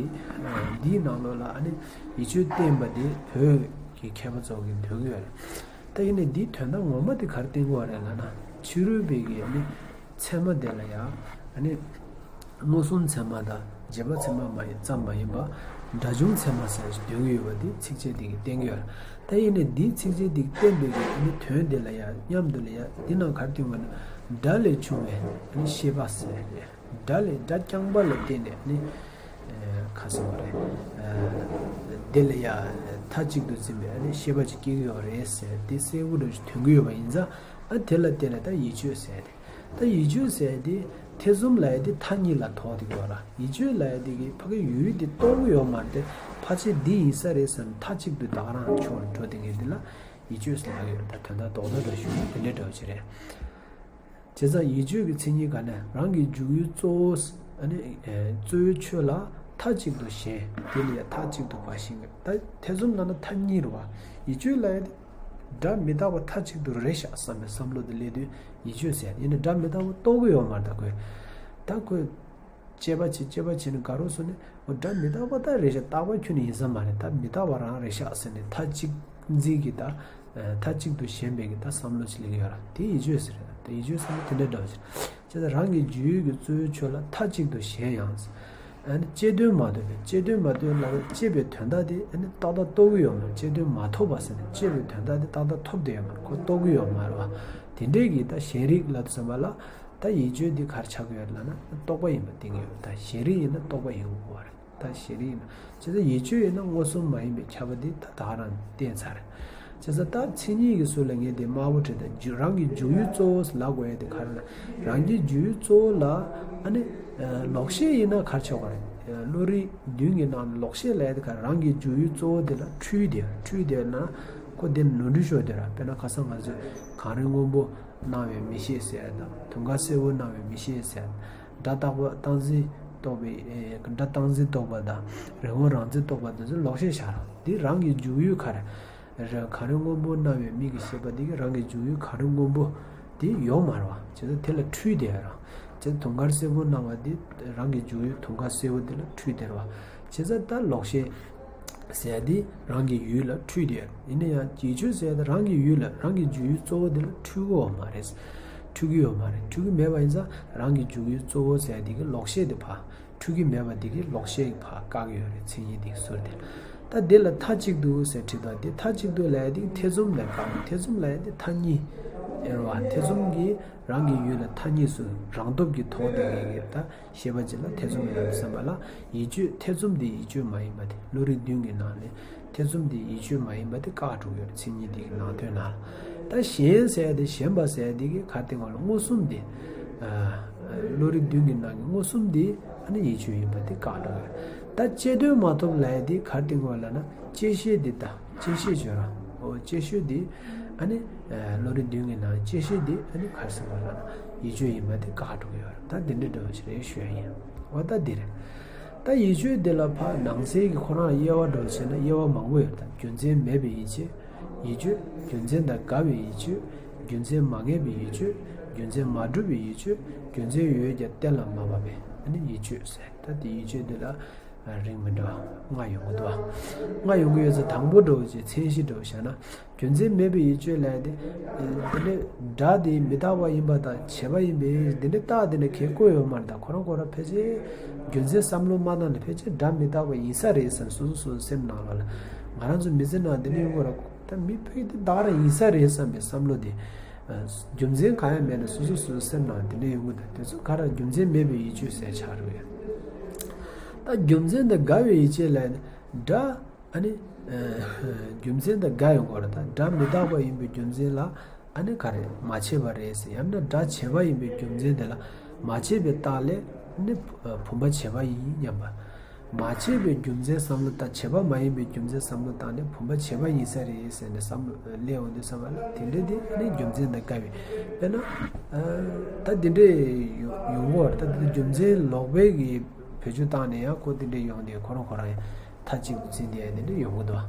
འདིའི་ནང་ལོགས་ལ་ཨ་ནི་ཡིད་དཔྱོད་བསྟན་པ་འདི་བོད་ཀྱི་མཁས་པ་ཚོ་གིས་འདོད་ཀྱི་ཡོད་རེད། ད་ཡིན་ནའི་འདིའི་དོན་དག་ངོ་མ་དེ་ག་རེ་བསྟན་དགོས་རེད་ལབ་ན། ཕྱི་རོལ་པའི་གི་ཨ་ནི་ཚད་མ་དེ་ལ་ཡང་ཨ་ནི་མངོན་སུམ་ཚད་མ་དང་རྗེས་དཔག་ཚད་མ་མ་ཡིན་ཙམ་མ་ཡིན་པ། སྒྲ་བྱུང་ཚད་མ་ཟེར་ཞིག་འདོད་ཀྱི་ཡོད་པ་འདི་ཚིགས་བཅད་འདི་གིས་བསྟན་གྱི་ཡོད་རེད། ད་ཡིན་ནའི་འདིའི་ཚིགས་བཅད་འདི་གིས་བསྟན་པའི་གི་ཨ་ནི་དོན་དེ་ལ་ཡང་མཉམ་དུ་ལ་ཡང་འདི་ནང་ག་རེ་བསྟན་དགོས་ན། སྒྲ་ལས་བྱུང་བའི་ཨ་ནི་ཤེས་པ་ཟེར་རེད། སྒྲ་ལས་སྒྲ་རྐྱང་པ་ལ་བརྟེན་ནས་ནི། ཁ་སང་བ་རེད། དེ་ལ་ཡང་མཐའ་གཅིག་ཏུ་འཛིན་པའི་ཨ་ནི་ཤེས་པ་ཅིག་སྐྱེ་གི་ཡོད་རེད་ཟེར་དེ་གསལ་པོ་འདྲ་ཞིག་ཐོན་གི་ཡོད་པ་ཡིན་ཙང་། ཨ་དེ་ལ་བརྟེན་ནས་ད་ཡིད་དཔྱོད་ཟེར་ཏེ། ད་ཡིད་དཔྱོད་ཟེར་དེ་ཐེ་ཚོམ་ལབ་ཡ་དེ་མཐའ་གཉིས་ལ་དོགས་ཏེ་ཡོད་ར། ཡིད་དཔྱོད་ལབ་ཡ་དེ་གི་ཕ་གི་ཡུལ་དེ་རྟོགས་གི་ཡོད་མ་རེད་དེ། ཕལ་ཆེར་འདི་ཡིན་ས་རེད་ཟེར་ནས་མཐའ་གཅིག་ཏུ་ད་ག་རང་ཕྱོགས་ལ་འགྲོ་དེ་ངས་འདི་ལ་ཡིད་དཔྱོད་ཟེར་ལབ་ཡོད་ར། ད་དོན་དག་རྡོག་རྡོག་འདྲ་ཞུ་ན་དེ་འདྲའི་འདྲ་བོ་ཅིག་རེད། བྱས་ཙང་ཡིད་དཔྱོད་ཀྱི་མཚན་ཉིད་ག་ནས། རང་གི་འཇུག་ཡུལ་གཙོ་བོ་ཨ་ནི་གཙོ་བོའི་ཆོས་ལ་མཐའ་གཅིག་ཏུ་ཞེན། དེ་ལ་ཡང་མཐའ་གཅིག་ཏུ་བ་ཞེན། ད་ཐེ་ཚོམ་ལབ་ན་མཐའ་གཉིས་རེད་བ། ཡིད་དཔྱོད་ལབ་ཡ་དེ་སྒྲ་མི་རྟག་པ་མཐའ་གཅིག་ཏུ་རེད་ཤག་བསམ་པའི་བསམ་བློ་དེ་སླེབས་དུས་ཡིད་དཔྱོད་ཟེར། ཡིན་ན་སྒྲ་མི་རྟག་པ་རྟོགས་ཀྱི་ཡོད་མ་རེད། ད་ཁོས་ད་ཁོས་དཔྱད་པ་བྱེད་དཔྱད་པ་བྱེད་ནས་དགའ་རོགས་སོང་ནས། འོ་སྒྲ་མི་རྟག་པ་ད་རེད་ཤག་རྟག་པ་ཁྱོན་ནས་ཡིན་ས་མ་རེད། ད་མི་རྟག་པ་རང་རེད་ཤག་ཟེར་ནས་མཐའ་གཅིག་འཛིན་གྱི་ད། མཐའ་གཅིག་ཏུ་ཞེན་པའི་གི་ད་བསམ་བློ་ཅིག་སླེབས་ཀྱི་ཡོད་ར། དེ་ཡིད་དཔྱོད་ཟེར་རེད། ད་ཡིད་དཔྱོད་ཟེར་ན་དེ་འདྲ་འདྲ་བོ་ཅིག་རེད། བྱས་ཙང་རང་གི་འཇུག་ཡུལ་གྱི་གཙོ་བོའི་ཆོས་ལ་མཐའ་གཅིག་ཏུ་ཞེན་ཡང་། ཨ་ནི་དཔྱད་དོན་མ་ཐོབ་པའི། དཔྱད་དོན་མ་ཐོབ་ལབ་པའི་དཔྱད་པའི་དོན་དག་དེ་ཨ་ནི་ཏག་ཏག་རྟོགས་ཀྱི་ཡོད་མ་རེད། དཔྱད་དོན་མ་ཐོབ་པ་ཟེར་ནས་དཔྱད་པའི་དོན་དག་དེ་ཏག་ཏག་ཐོབ་བསྡད་ཡོད་མ་རེད། ཁོ་རྟོགས་ཀྱི་ཡོད་མ་རེད་བ། དེ་འདྲས་ཀྱི་ད་ཞེན་རིག་ལབ་དུས་ཙམ་པ་ལ། ད་ཡིད་དཔྱོད་འདི་ག་རེ་ཆགས་ཀྱི་ཡོད་ལབ་ན་རྟོག་པ་ཡིན་པ་བསྟན་གྱི་ཡོད། ད་ཞེན་རིག་ཡིན་ན་རྟོག་པ་ཡིན་དགོས་པ་རེད། ད་ཞེན་རིག་ཡིན་ན། བྱས་ཙང་ཡིད་དཔྱོད་ཡིན་ན་མངོན་སུམ་མ་ཡིན་པའི་ཁྱབ་པ་འདི་ད་ད་ག་རང་བསྟན་ཚར་རེད། བྱས་ཙང་ད་མཚན་ཉིད་ཀྱི་ཟུར་ལ་ངས་དེ་དམར་པོ་བྲིས་ད། རང་གི་འཇུག་ཡུལ་གཙོ་བོ་ལབ་དགོས་ཡ་དེ་ག་རེ་ལབ། རང་གི་འཇུག་ཡུལ་གཙོ་བོ་ལ་ཨ་ནི་ལོག་ཤེས་ཡིན་ན་ག་རེ་ཆགས་པ་རེད། བློ་རིག་བདུན་གྱི་ནང་ནས་ལོག་ཤེས་ལབ་ཡ་དེ་ག་རེ། རང་གི་འཇུག་ཡུལ་གཙོ་བོ་དེ་ལ་འཁྲུལ་དེ་འཁྲུལ་དེ་ན་ཁོ་དེ་ནོར་འཁྲུལ་ཤོར་དེ་ར། དཔེར་ན་ཁ་སང་ང་ཚོས་གངས་རི་སྔོན་པོ་སྣང་བའི་མིག་ཤེས་ཟེར་ཡ་དང་། དུང་དཀར་སེར་པོ་སྣང་བའི་མིག་ཤེས་ཟེར་ཡ། སྒྲ་རྟག་པ་རྟག་འཛིན་རྟོག་པའི་ཨེ། སྒྲ་རྟག་འཛིན་རྟོག་པ་དང་རི་བོང་རང་འཛིན་རྟོག་པ་དེ་ཚོ་ལོག་ཤེས་བཞག་ར། འདི་རང་གི་འཇུག་ཡུལ་ག་རེ་རེད། གངས་རི་སྔོན་པོ་སྣང་བའི་མིག་གི་ཤེས་པ་འདི་གི་རང་གི་འཇུག་ཡུལ་གངས་རི་སྔོན་པོ་འདི་ཡོད་མ་རེད་བ། བྱས་ཙང་དེ་ལ་འཁྲུལ་བསྡད་ར། བྱས་ཙང་དུང་དཀར་སེར་པོ་སྣང་བ་འདི་རང་གི་འཇུག་ཡུལ་དུང་དཀར་སེར་པོ་འདི་ལ་འཁྲུལ་བསྡད་ར་བ། བྱས་ཙང་ད་ལོག་ཤེས་ཟེར་ཡ་འདི་རང་གི་ཡུལ་ལ་འཁྲུལ་བསྡད་ར། ཡིན་ན་ཡང་ཡིད་དཔྱོད་ཟེར་ཡ་འདི་རང་གི་ཡུལ་ལ་རང་གི་འཇུག་ཡུལ་གཙོ་བོ་འདི་ལ་འཁྲུལ་གྱི་ཡོད་མ་རེད། འཁྲུལ་གྱི་ཡོད་མ་རེད། འཁྲུལ་གྱི་མེད་པ་ཡིན་ཙང་རང་གི་འཇུག་ཡུལ་གཙོ་བོ་ཟེར་ཡ་འདི་གི་ལོག་ཤེས་འདི་ཕར། འཁྲུལ་གྱི་མེད་པ་འདི་གི་ལོག་ཤེས་ཀྱི་ཕར་བཀག་གི་ཡོད་རེད། མཚན་ཉིད་འདི་གི་ཟུར་དེ་ལ། ད་འདི་ལ་མཐའ་གཅིག་ཏུ་ཟེར་བྲིས་དང་། འདི་མཐའ་གཅིག་ཏུ་ལབ་ཡ་འདི་ཐེ་ཚོམ་ལ་བཀག་ནས། ཐེ་ཚོམ་ལབ་ཡ་འདི་མཐའ་གཉིས་ཨེ་རེད་བ། ཐེ་ཚོམ་གྱིས་རང་གི་ཡུལ་ལ་མཐའ་གཉིས་སུ་རང་སྟོབས་ཀྱིས་དོགས་བསྡད་མཁན་གྱི་ད་ཤེས་པ་ཅིག་ལ་ཐེ་ཚོམ་ཡོད་བསམ་པ་ལ། ཡིད་དཔྱོད་ཐེ་ཚོམ་འདི་ཡིད་དཔྱོད་མ་ཡིན་པ་དེ། བློ་རིག་བདུན་གྱི་ནང་ནས་ཐེ་ཚོམ་འདི་ཡིད་དཔྱོད་མ་ཡིན་པ་དེ་བཀག་འགྲོ་གི་ཡོད་རེད། མཚན་ཉིད་འདི་གི་ནང་དོན་ནང་ལ། ད་ཞེན་ཟེར་ཡ་དེ། ཞེན་པ་ཟེར་ཡ་དེ་གི་ག་རེ་སྟེང་བ་ལ་མངོན་སུམ་དེ། ཨ། བློ་རིག་བདུན་གྱི་ནང་གི་མངོན་སུམ་དེ་ཨ་ནི་ཡིད་དཔྱོད་ཡིན་པ་དེ་བཀག་འགྲོ་གི་ཡོད། ད་བཅད་དོན་མ་ཐོབ་ལབ་ཡ་དེ་ག་རེ་སྟེང་བ་ལབ་ན་བཅད་ཤེས་དེ། ད་བཅད་ཤེས་བརྗོད་ར། འོ་བཅད་ཤེས་དེ་ཨ་ནི། ཨ། བློ་རིག་བདུན་གྱི་ནང་བཅད་ཤེས་དེ་ཨ་ནི་ག་རེ་ཟེར་བ་ལབ་ན་ཡིད་དཔྱོད་ཡིན་པ་དེ་བཀག་འགྲོ་གི་ཡོད་རེད། ད་འདི་འདྲ་འདྲ་བོ་ཞིག་རེད་ཞུ་ཡ་ཡིན། འོ་ད་འདི་རེད། ད་ཡིད་དཔྱོད་འདི་ལ་ཕར་ནང་གསེས་ཀྱི་ཁོ་རང་དབྱེ་བ་འདྲ་བོ་བྱས་ན་དབྱེ་བ་མང་པོ་ཡོད། ད་རྒྱུ་མཚན་མེད་པའི་ཡིད་དཔྱོད། ཡིད་དཔྱོད། རྒྱུ་མཚན་དང་འགལ་བའི་ཡིད་དཔྱོད། རྒྱུ་མཚན་མ་ངེས་པའི་ཡིད་དཔྱོད། རྒྱུ་མཚན་མ་གྲུབ་པའི་ཡིད་དཔྱོད། རྒྱུ་མཚན་ཡོད་ཀྱང་གཏན་ལ་མ་ཕབ་པའི་ཨ་ནི་ཡིད་དཔྱོད་ཟེར། ད་དེ་ཡིད་དཔྱོད་འདི་ལ་རིགས་མི་འདྲ་བ་ལྔ་ཡོང་གི་འདུག་ལྔ་ཡོང་གི་ཡོད་ཚེ་དང་པོ་འདྲ་བོ་ཅིག་མཚན་གཞི་འདྲ་བོ་བཞག་ན། རྒྱུ་མཚན་མེད་པའི་ཡིད་དཔྱོད་ལབ་ཡ་དེ། འདི་འདྲའི་སྒྲ་དེ་མི་རྟག་པ་ཡིན་པ་དང་བྱས་པ་ཡིན་པའི་འདི་འདྲའི་རྟགས་དེ་འདྲ་གས་བཀོད་ཡོད་མ་རེད། ད་ཁོ་རང་ཁོ་རང་ཕལ་ཆེར་རྒྱུ་མཚན་བསམ་བློ་མ་བཏང་ནས་ཕལ་ཆེར་སྒྲ་མི་རྟག་པ་ཡིན་ས་རེད་བསམ། སོ་སོ་སོ་སོའི་སེམས་ནང་ལ་ལ། ང་རང་ཚོ་མི་ཚེ་ནང་འདི་འདྲ་ཡོང་གི་རེད། ད་མི་ཕལ་ཆེར་དེ་ད་ག་རང་ཡིན་ས་རེད་བསམ་པའི་བསམ་བློ་དེ། རྒྱུ་མཚན་གང་ཡང་མེད་ན་སོ་སོ་སོ་སོའི་སེམས་ནང་འདི་འདྲ་ཡོང་གི་འདུག་དེ་ཚོ་ག་རང་རྒྱུ་མཚན་མེད་པའི་ཡིད་དཔྱོད་ཟེར་ཆགས་རེད། ད་རྒྱུ་མཚན་དང་འགལ་བའི་ཡིད་དཔྱོད་ལབ་ན་སྒྲ། ཨ་ནི། ཨ། རྒྱུ་མཚན་དང་འགལ་ཡོང་གི་རེད། ད་སྒྲ་མི་རྟག་པ་ཡིན་པའི་རྒྱུ་མཚན་ལ་ཨ་ནི་ག་རེ་མ་བྱས་པ་རེད་ཟེར། ཡང་ན་སྒྲ་བྱས་པ་ཡིན་པའི་རྒྱུ་མཚན་དེ་ལ་མ་བྱས་པའི་རྟགས་ལས་ནི་བུམ་པ་བྱས་པ་ཡིན་སྙམ་པ། མ་བྱས་པའི་རྒྱུ་མཚན་བསམ་བློ་བཏང་། བྱས་པ་མ་ཡིན་པའི་རྒྱུ་མཚན་བསམ་བློ་བཏང་ནས་བུམ་པ་བྱས་པ་ཡིན་ས་རེད་ཟེར་ནས་བསམ་བློ་སླེབས་འོང་དུས་ཙམ་པ་ལ་དེ་འདྲ་དེ་ནི་རྒྱུ་མཚན་དང་འགལ་བའི། དཔེར་ན། ཨ། ད་དེ་འདྲ་ཡོང་གི་རེད། ད་དེ་རྒྱུ་མཚན་ལོག་པའི་གི་བེད་སྤྱོད་བཏང་ནས་ཡང་ཁོ་དེ་འདྲ་ཡོང་དུས་ཁོ་རང་ཁོ་རང་ཡང་མཐའ་གཅིག་ཏུ་འཛིན་བསྡད་ཡ་དེ་འདྲ་ཡོང་གི་འདུག་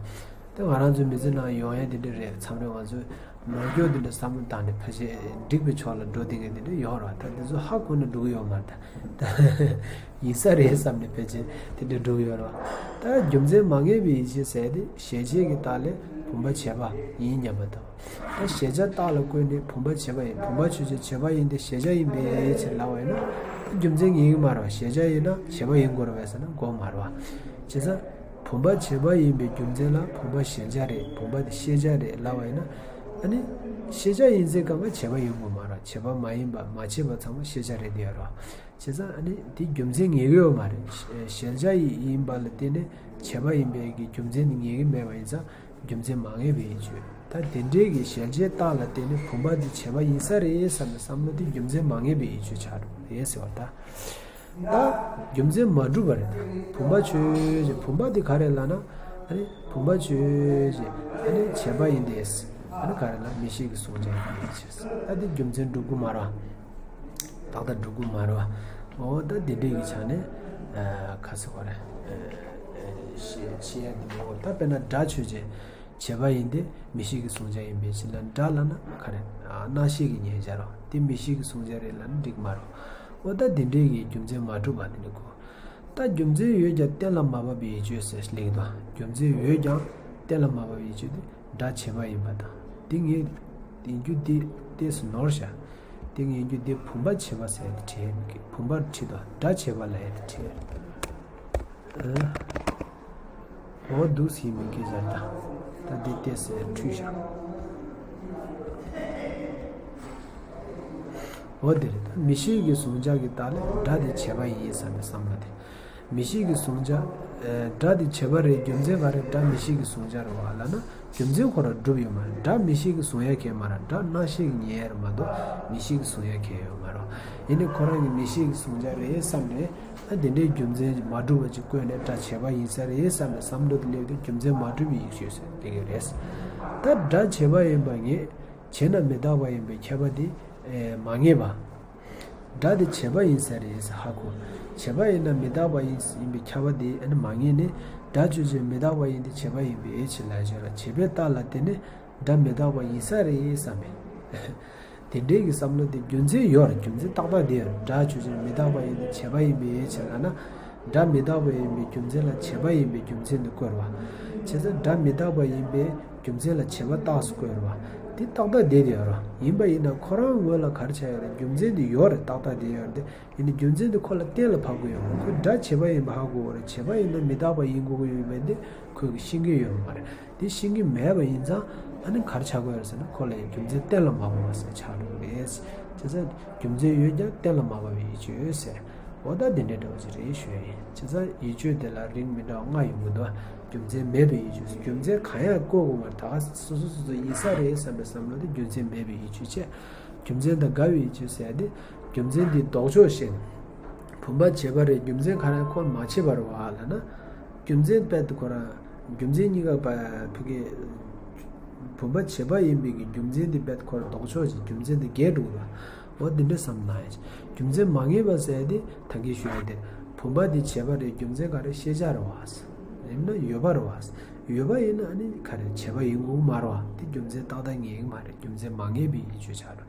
ད་ང་རང་ཚོའི་མི་ཚེ་ནང་ཡོང་ཡ་དེ་འདྲ་རེད། མཚམས་རེ་ང་ཚོས་ནོར་འཁྱོག་དེ་འདྲ་བསམ་བློ་བཏང་ནས་ཕལ་ཆེར་འགྲིག་པའི་ཕྱོགས་ལ་འགྲོ་བསྡད་མཁན་དེ་འདྲ་ཡོད་རེད། ད་དེ་ཚོ་ཧ་གོ་ནས་འགྲོ་གི་ཡོད་མ་རེད། ད་ཡིན་ས་རེད་བསམ་ནས་ཕལ་ཆེར་དེ་འདྲ་འགྲོ་གི་ཡོད་རེད། ད་རྒྱུ་མཚན་མ་ངེས་པའི་ཡིད་དཔྱོད་ཟེར་དེ་གཞལ་བྱའི་གི་རྟགས་ལས་བུམ་པ་བྱས་པ་ཡིན་སྙམ་པ་དང་། ད་གཞལ་བྱ་རྟགས་ལ་བཀོད་ནས་བུམ་པ་བྱས་པ་ཡིན། བུམ་པ་ཆོས་ཅན་བྱས་པ་ཡིན་ཏེ་གཞལ་བྱ་ཡིན་པའི་ཕྱིར་ལབ་པ་ཡིན་ན། རྒྱུ་མཚན་ངེས་ཀྱི་མ་རེད་བ། གཞལ་བྱ་ཡིན་ན་བྱས་པ་ཡིན་དགོས་རེད་བས་ཟེར་ན་དགོས་མ་རེད་བ། བྱས་ཙང་བུམ་པ་བྱས་པ་ཡིན་པའི་རྒྱུ་མཚན་ལ་བུམ་པ་གཞལ་བྱ་རེད། བུམ་པ་དེ་ཤེས་བྱ་རེད་ལབ་པ་ཡིན་ན། ཨ་ནི་ཤེས་བྱ་ཡིན་ཚེ་གང་ག་བྱས་པ་ཡིན་དགོས་མ་རེད། བྱས་པ་མ་ཡིན་པ་མ་བྱས་པ་ཚང་མ་ཤེས་བྱ་རེད་དེ་ཡོད་རེད་བ། བྱས་ཙང་ཨ་ནི་དེ་རྒྱུ་མཚན་ངེས་ཀྱི་ཡོད་མ་རེད། གཞལ་བྱ་ཡིན་པ་ལ་བརྟེན་ནས་བྱས་པ་ཡིན་པའི་གི་རྒྱུ་མཚན་དེ་ངེས་ཀྱི་མེད་པ་ཡིན་ཙང་། རྒྱུ་མཚན་མ་ངེས་པའི་ཡིད་དཔྱོད། ད་དེ་འདྲའི་གི་གཞལ་བྱའི་རྟགས་ལ་བརྟེན་ནས་བུམ་པ་འདི་བྱས་པ་ཡིན་ས་རེད་བསམ་པའི་བསམ་བློ་དེ་རྒྱུ་མཚན་མ་ངེས་པའི་ཡིད་དཔྱོད་ཆགས་འགྲོ་རེད་ཟེར་བ་ད། ད་རྒྱུ་མཚན་མ་གྲུབ་པ་རེད། ད་བུམ་པ་ཆོས་ཅན། བུམ་པ་འདི་ག་རེ་ལབ་ན། ཨ་ནི་བུམ་པ་ཆོས་ཅན། ཨ་ནི་བྱས་པ་ཡིན་ཏེ། ཨ་ནི་ག་རེ་ལབ། མིག་ཤེས་ཀྱི་གཟུང་བྱ་ཡིན་ཏེ་ཟེར། ད་འདི་རྒྱུ་མཚན་འགྲུབ་ཀྱི་མ་རེད། ཏག་ཏག་འགྲུབ་ཀྱི་མ་རེད་བ། འོ་ད་འདི་འདྲའི་གི་ཆ་ནས། ཨ། ག་ཟེར་དགོས་རེད། ཨ། ཤེས་ཤེས་ཡ་འདི་མོ། ད་དཔེར་ན་སྒྲ་ཆོས་ཅན། བྱས་པ་ཡིན་ཏེ་མིག་ཤེས་ཀྱི་གཟུང་བྱ་ཡིན་པའི་ཕྱིར་ལ། སྒྲ་ལབ་ན་ག་རེ། ཨ། རྣ་ཤེས་ཀྱི་མཉན་བྱ་རེད་བ། དེ་མིག་ཤེས་ཀྱི་གཟུང་བྱ་རེད་ལབ་ན་འགྲིག་གི་མ་རེད་བ། འོ་ད་འདི་འདྲའི་གི་རྒྱུ་མཚན་མ་གྲུབ་པ་དེ་འདྲ་གོ། ད་རྒྱུ་མཚན་ཡོད་ཀྱང་གཏན་ལ་མ་ཕབ་པའི་ཡིད་དཔྱོད་ཟེར་ལེགས་དང་། རྒྱུ་མཚན་ཡོད་ཀྱང་གཏན་ལ་མ་ཕབ་པའི་ཡིད་དཔྱོད་དེ་སྒྲ་བྱས་པ་ཡིན་པ་དང་། དེ་ངས་ཡིན་རྒྱུ་དེ་ཏོག་ཙམ་ནོར་བཞག་དེ་ངས་ཡིན་རྒྱུ་དེ་བུམ་པ་བྱས་པ་ཟེར་ཡ་དེ་བྲིས་མི་དགོས། བུམ་པར་བྲིས་དང་སྒྲ་བྱས་པ་ལབ་ཡ་དེ་བྲིས། ཨ། འོ་འདུག་སེ་མི་དགོས་ཟེར་ད། ད་འདི་ཏོག་ཙམ་འཁྲུལ་བཞག་འོ་དེ་རེད། ད་མིག་ཤེས་ཀྱི་གཟུང་བྱ་གི་རྟགས་ལས་སྒྲ་དེ་བྱས་པ་ཡིན་བསམ་པའི་བསམ་བློ་དེ། མིག་ཤེས་ཀྱི་གཟུང་བྱ། ཨ། སྒྲ་དེ་བྱས་པ་རེད། རྒྱུ་མཚན་ག་རེ། སྒྲ་མིག་ཤེས་ཀྱི་གཟུང་བྱ་རེད་བ་ལབ་ན། རྒྱུ་མཚན་ཁོ་རང་གྲུབ་ཡོད་མ་རེད། སྒྲ་མིག་ཤེས་ཀྱིས་གཟུང་ཡ་གང་ཡང་མ་རེད། སྒྲ་རྣ་ཤེས་ཀྱིས་ཉན་ཡ་རེད་མ་གཏོགས་མིག་ཤེས་ཀྱིས་གཟུང་ཡ་གང་ཡང་ཡོད་མ་རེད། ཡིན་ནའི་ཁོ་རང་གིས་མིག་ཤེས་ཀྱིས་གཟུང་འཆར་རེད་བསམ་ནས། ཨ་དེ་འདྲའི་རྒྱུ་མཚན་མ་གྲུབ་པ་ཅིག་བཀོད་ནས་སྒྲ་བྱས་པ་ཡིན་ས་རེད་བསམ་པའི་བསམ་བློ་དེ་སླེབས་དུས་རྒྱུ་མཚན་མ་གྲུབ་པའི་ཡིད་དཔྱོད་ཟེར་དེ་ག་རེད། ད་སྒྲ་བྱས་པ་ཡིན་པ་ངེས། བྱས་ན་མི་རྟག་པ་ཡིན་པའི་ཁྱབ་པ་དེ་མ་ངེས་པ། སྒྲ་དེ་བྱས་པ་ཡིན་ས་རེད་ཟེར་ཧ་གོ། བྱས་པ་ཡིན་ན་མི་རྟག་པ་ཡིན་ཡིན་པའི་ཁྱབ་པ་དེ་ཨ་ནི་མ་ངེས་ནས། སྒྲ་ཆོས་ཅན་མི་རྟག་པ་ཡིན་ཏེ་བྱས་པ་ཡིན་པའི་ཕྱིར་ལབ་བྱས་ར། བྱས་པའི་རྟགས་ལ་བརྟེན་ནས་སྒྲ་མི་རྟག་པ་ཡིན་ས་རེད་བསམ་པས། དེ་འདྲའི་གི་བསམ་བློ་དེ་རྒྱུ་མཚན་ཡོད་རེད། རྒྱུ་མཚན་ཏག་ཏག་དེ་ཡོད་རེད། སྒྲ་ཆོས་ཅན་མི་རྟག་པ་ཡིན་ཏེ་བྱས་པ་ཡིན་པའི་ཕྱིར་ལབ་ན། སྒྲ་མི་རྟག་པ་ཡིན་པའི་རྒྱུ་མཚན་ལ་བྱས་པ་ཡིན་པའི་རྒྱུ་མཚན་དུ་བཀོད་པ། བྱས་ཙང་སྒྲ་མི་རྟག་པ་ཡིན་པའི་རྒྱུ་མཚན་ལ་བྱས་པ་རྟགས་སུ་བཀོད་པ། དེ་ཏག་ཏག་བསྡད་དེ་ཡོད་རེད། ཡིན་པ་ཡིན་ན་ཁོ་རང་ངོས་ལ་ག་རེ་ཆགས་ཡོད་རེད། རྒྱུ་མཚན་དེ་ཡོད་རེད། ཏག་ཏག་བསྡད་ཡོད་རེད། དེ་ཡིན་ན་རྒྱུ་མཚན་དེ་ཁོ་ལ་གཏན་ལ་ཕབ་དགོས་ཡོད་མ་རེད། ཁོས་སྒྲ་བྱས་པ་ཡིན་པ་ཧ་གོ་དགོས་རེད། བྱས་པ་ཡིན་ན་མི་རྟག་པ་ཡིན་དགོས་ཀྱི་ཡོད་མེད་དེ་ཁོས་ཤེས་ཀྱི་ཡོད་མ་རེད། དེ་ཤེས་ཀྱི་མེད་པ་ཡིན་ཙང་ཨ་ནི་ག་རེ་ཆགས་དགོས་རེད་ཟེར་ན། ཁོ་ལ་ཡང་རྒྱུ་མཚན་གཏན་ལ་མ་ཕབ་པ་ཟེར་ཆགས་འགྲོ་གི་རེད། བྱས་ཙང་རྒྱུ་མཚན་ཡོད་ཀྱང་གཏན་ལ་མ་ཕབ་པའི་ཡིད་དཔྱོད་ཟེར། འོ་ད་འདི་འདྲའི་འདྲ་བོ་ཅིག་རེད་ཞུ་ཡ་ཡིན། བྱས་ཙང་ཡིད་དཔྱོད་དེ་ལ་རིགས་མི་འདྲ་བ་ལྔ་ཡོང་གི་འདུག་རྒྱུ་མཚན་མེད་པའི་ཡིད་དཔྱོད། རྒྱུ་མཚན་གང་ཡང་བཀོད་དགོས་མ་རེད། ད་ག་སོ་སོ་སོ་སོ་ཡིན་ས་རེད་བསམ་པའི་བསམ་བློ་དེ་རྒྱུ་མཚན་མེད་པའི་ཡིད་དཔྱོད་བྱས། རྒྱུ་མཚན་དང་འགལ་བའི་ཡིད་དཔྱོད་ཟེར་ཡ་དེ། རྒྱུ་མཚན་དེའི་ལྡོག་ཕྱོགས་ཤེས་ནས། བུམ་པ་བྱས་པ་རེད། རྒྱུ་མཚན་ག་རེ་ཁོ་མ་བྱས་པ་རེད་བ་ལབ་ན། རྒྱུ་མཚན་དཔེ་དེ་ཁོ་རང་རྒྱུ་མཚན་གཉིས་ཀ་བ་ཕ་གི་བུམ་པ་བྱས་པ་ཡིན་པའི་གི་རྒྱུ་མཚན་དེ་དཔེ་ཁོ་རང་ལྡོག་ཕྱོགས་ཀྱི་རྒྱུ་མཚན་དེ་འགལ་འགྲོ་གི་རེད། འོ་དེ་འདྲ་བསམ་ན་ཡང་། རྒྱུ་མཚན་མ་ངེས་པ་ཟེར་ཡ་དེ་ད་གིན་ཞུ་ཡ་དེ། བུམ་པ་དེ་བྱས་པ་རེད། རྒྱུ་མཚན་ག་རེ་ཤེས་བྱ་རེད་བ། ཡིན་ན་ཡོད་པ་རེད་བ། ཡོད་པ་ཡིན་ན་ཨ་ནི་ག་རེ་བྱས་པ་ཡིན་དགོས་མ་རེད་བ། དེ་རྒྱུ་མཚན་ཏག་ཏག་ངེས་ཀྱི་མ་རེད། རྒྱུ་མཚན་མ་ངེས་པའི་ཡིད་དཔྱོད་ཆགས་འགྲོ།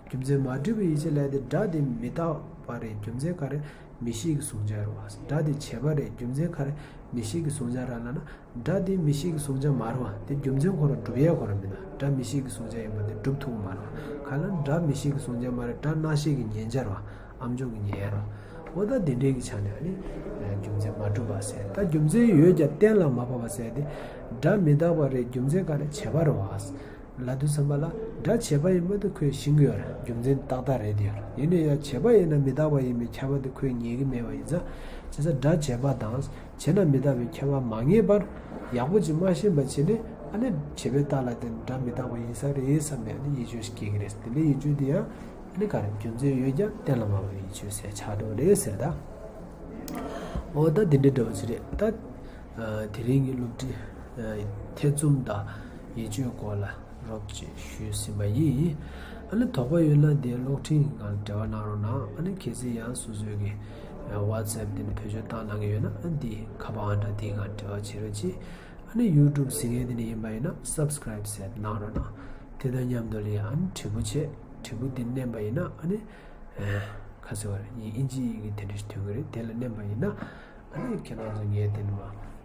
རྒྱུ་མཚན་མ་གྲུབ་པའི་ཡིད་དཔྱོད་ལབ་དེ། སྒྲ་དེ་མི་རྟག་པ་རེད། རྒྱུ་མཚན་ག་རེ། མིག་ཤེས་ཀྱིས་གཟུང་བྱ་རེད་བ། སྒྲ་དེ་བྱས་པ་རེད། རྒྱུ་མཚན་ག་རེ། མིག་ཤེས་ཀྱིས་གཟུང་བྱ་རེད་ལབ་ན། སྒྲ་དེ་མིག་ཤེས་ཀྱིས་གཟུང་བྱ་མ་རེད་བ། དེ་རྒྱུ་མཚན་ཁོ་རང་གྲུབ་ཡས་ཁོ་རང་མིན་ན། སྒྲ་མིག་ཤེས་ཀྱིས་གཟུང་བྱ་ཡིན་པ་དེ་གྲུབ་ཐུབ་ཀྱི་མ་རེད་བ། ག་ལ་སྒྲ་མིག་ཤེས་ཀྱིས་གཟུང་བྱ་མ་རེད། སྒྲ་རྣ་ཤེས་ཀྱིས་ཉན་བྱ་རེད་བ། ཨ་མཆོག་གིས་ཉན་ཡས་རེད། འོ་ད་དེ་འདྲའི་གི་ཆ་ནས་ཨ་ནི་རྒྱུ་མཚན་མ་གྲུབ་པ་ཟེར། ད་རྒྱུ་མཚན་ཡོད་ཀྱང་གཏན་ལ་མ་ཕབ་པ་ཟེར་ཏེ། སྒྲ་མི་རྟག་པ་རེད། རྒྱུ་མཚན་ག་རེ། བྱས་པ་རེད་བ། ལབ་དུས་ཙམ་པ་ལ་སྒྲ་བྱས་པ་ཡིན་པ་དེ་ཁོས་ཤེས་ཀྱི་ཡོད་རེད། རྒྱུ་མཚན་ཏག་ཏག་རེད་དེ་ཡོད་རེད། ཡིན་ན་ཡང་བྱས་པ་ཡིན་ན་མི་རྟག་པ་ཡིན་པའི་ཁྱབ་པ་དེ་ཁོས་ངེས་ཀྱི་མེད་པ་ཡིན་ཙང་། བྱས་ཙང་སྒྲ་བྱས་པ་དང་བྱས་ན་མི་རྟག་པའི་ཁྱབ་པ་མ་ངེས་པར་ཡག་པོ་ཅིག་མ་ཤེས་པ་བྱས་ནས། ཨ་ནི་བྱས་པའི་རྟགས་ལ་བརྟེན་སྒྲ་མི་རྟག་པ་ཡིན་ས་རེད་བསམ་ནས་ཨ་ནི་ཡིད་དཔྱོད་ཞིག་སྐྱེ་གི་རེད། དེ་འདྲའི་ཡིད་དཔྱོད་དེ་ཡང་། ཨ་ནི་ག་རེ། རྒྱུ་མཚན་ཡོད་ཀྱང་གཏན་ལ་མ་ཕབ་པའི་ཡིད་དཔྱོད་ཟེར་ཆགས་འགྲོ་རེད་ཟེར་ད། འོ་ད་འདི་འདྲའི་འདྲ་བོ་ཅིག་རེད་ད། ཨ་དེ་རིང་གི་སློབ་ཁྲིད་ཨ་ཐེ་ཚོམ་དང་ཡིད་དཔྱོད་སྐོར་ལ་རོབ་ཅིག་ཞུས་ཟིན་པ་ཡིན། ཨ་ནི་དོགས་པ་ཡོད་ན་དེ་གློག་འཕྲིན་སྒང་འབྲེལ་བ་གནང་རོགས་གནང་། ཨ་ནི་གལ་སྲིད་ཡང་སོ་སོའི་གི་ཨ་ཝ་ཊི་སེབ་དེ་ནས་བེད་སྤྱོད་བཏང་གནང་གི་ཡོད་ན། ཨ་ནི་འདི་ཁ་པར་ཨང་གྲངས་དེའི་སྒང་འབྲེལ་བ་བྱེད་རོགས་གྱིས། ཨ་ནི་ཡུ་ཊུབ་གཟིགས་མཁན་དེ་འདྲ་ཡིན་པ་ཡིན་ན་སབ་སི་ཀ་རེབ་ཟེར་གནང་རོགས་གནང་། དེ་དང་མཉམ་དུ་ལ་ཡང་ཨ་ནི་དྲིལ་བུ་བྱས། དྲིལ་བུ་དེ་མནན་པ་ཡིན་ན་ཨ་ནི། ཨེ། ཁ་སེ་བར་ཡིན་ཨིན་ཇི་ཡི་གེ་དེ་འདྲ་ཞིག་ཐོན་གི་རེད། དེ་ལ་མནན་པ་ཡིན་ན། ཨ་ནི་ཁྱེད་རང་ཚོ་ངའི་དེ་ནས་མ་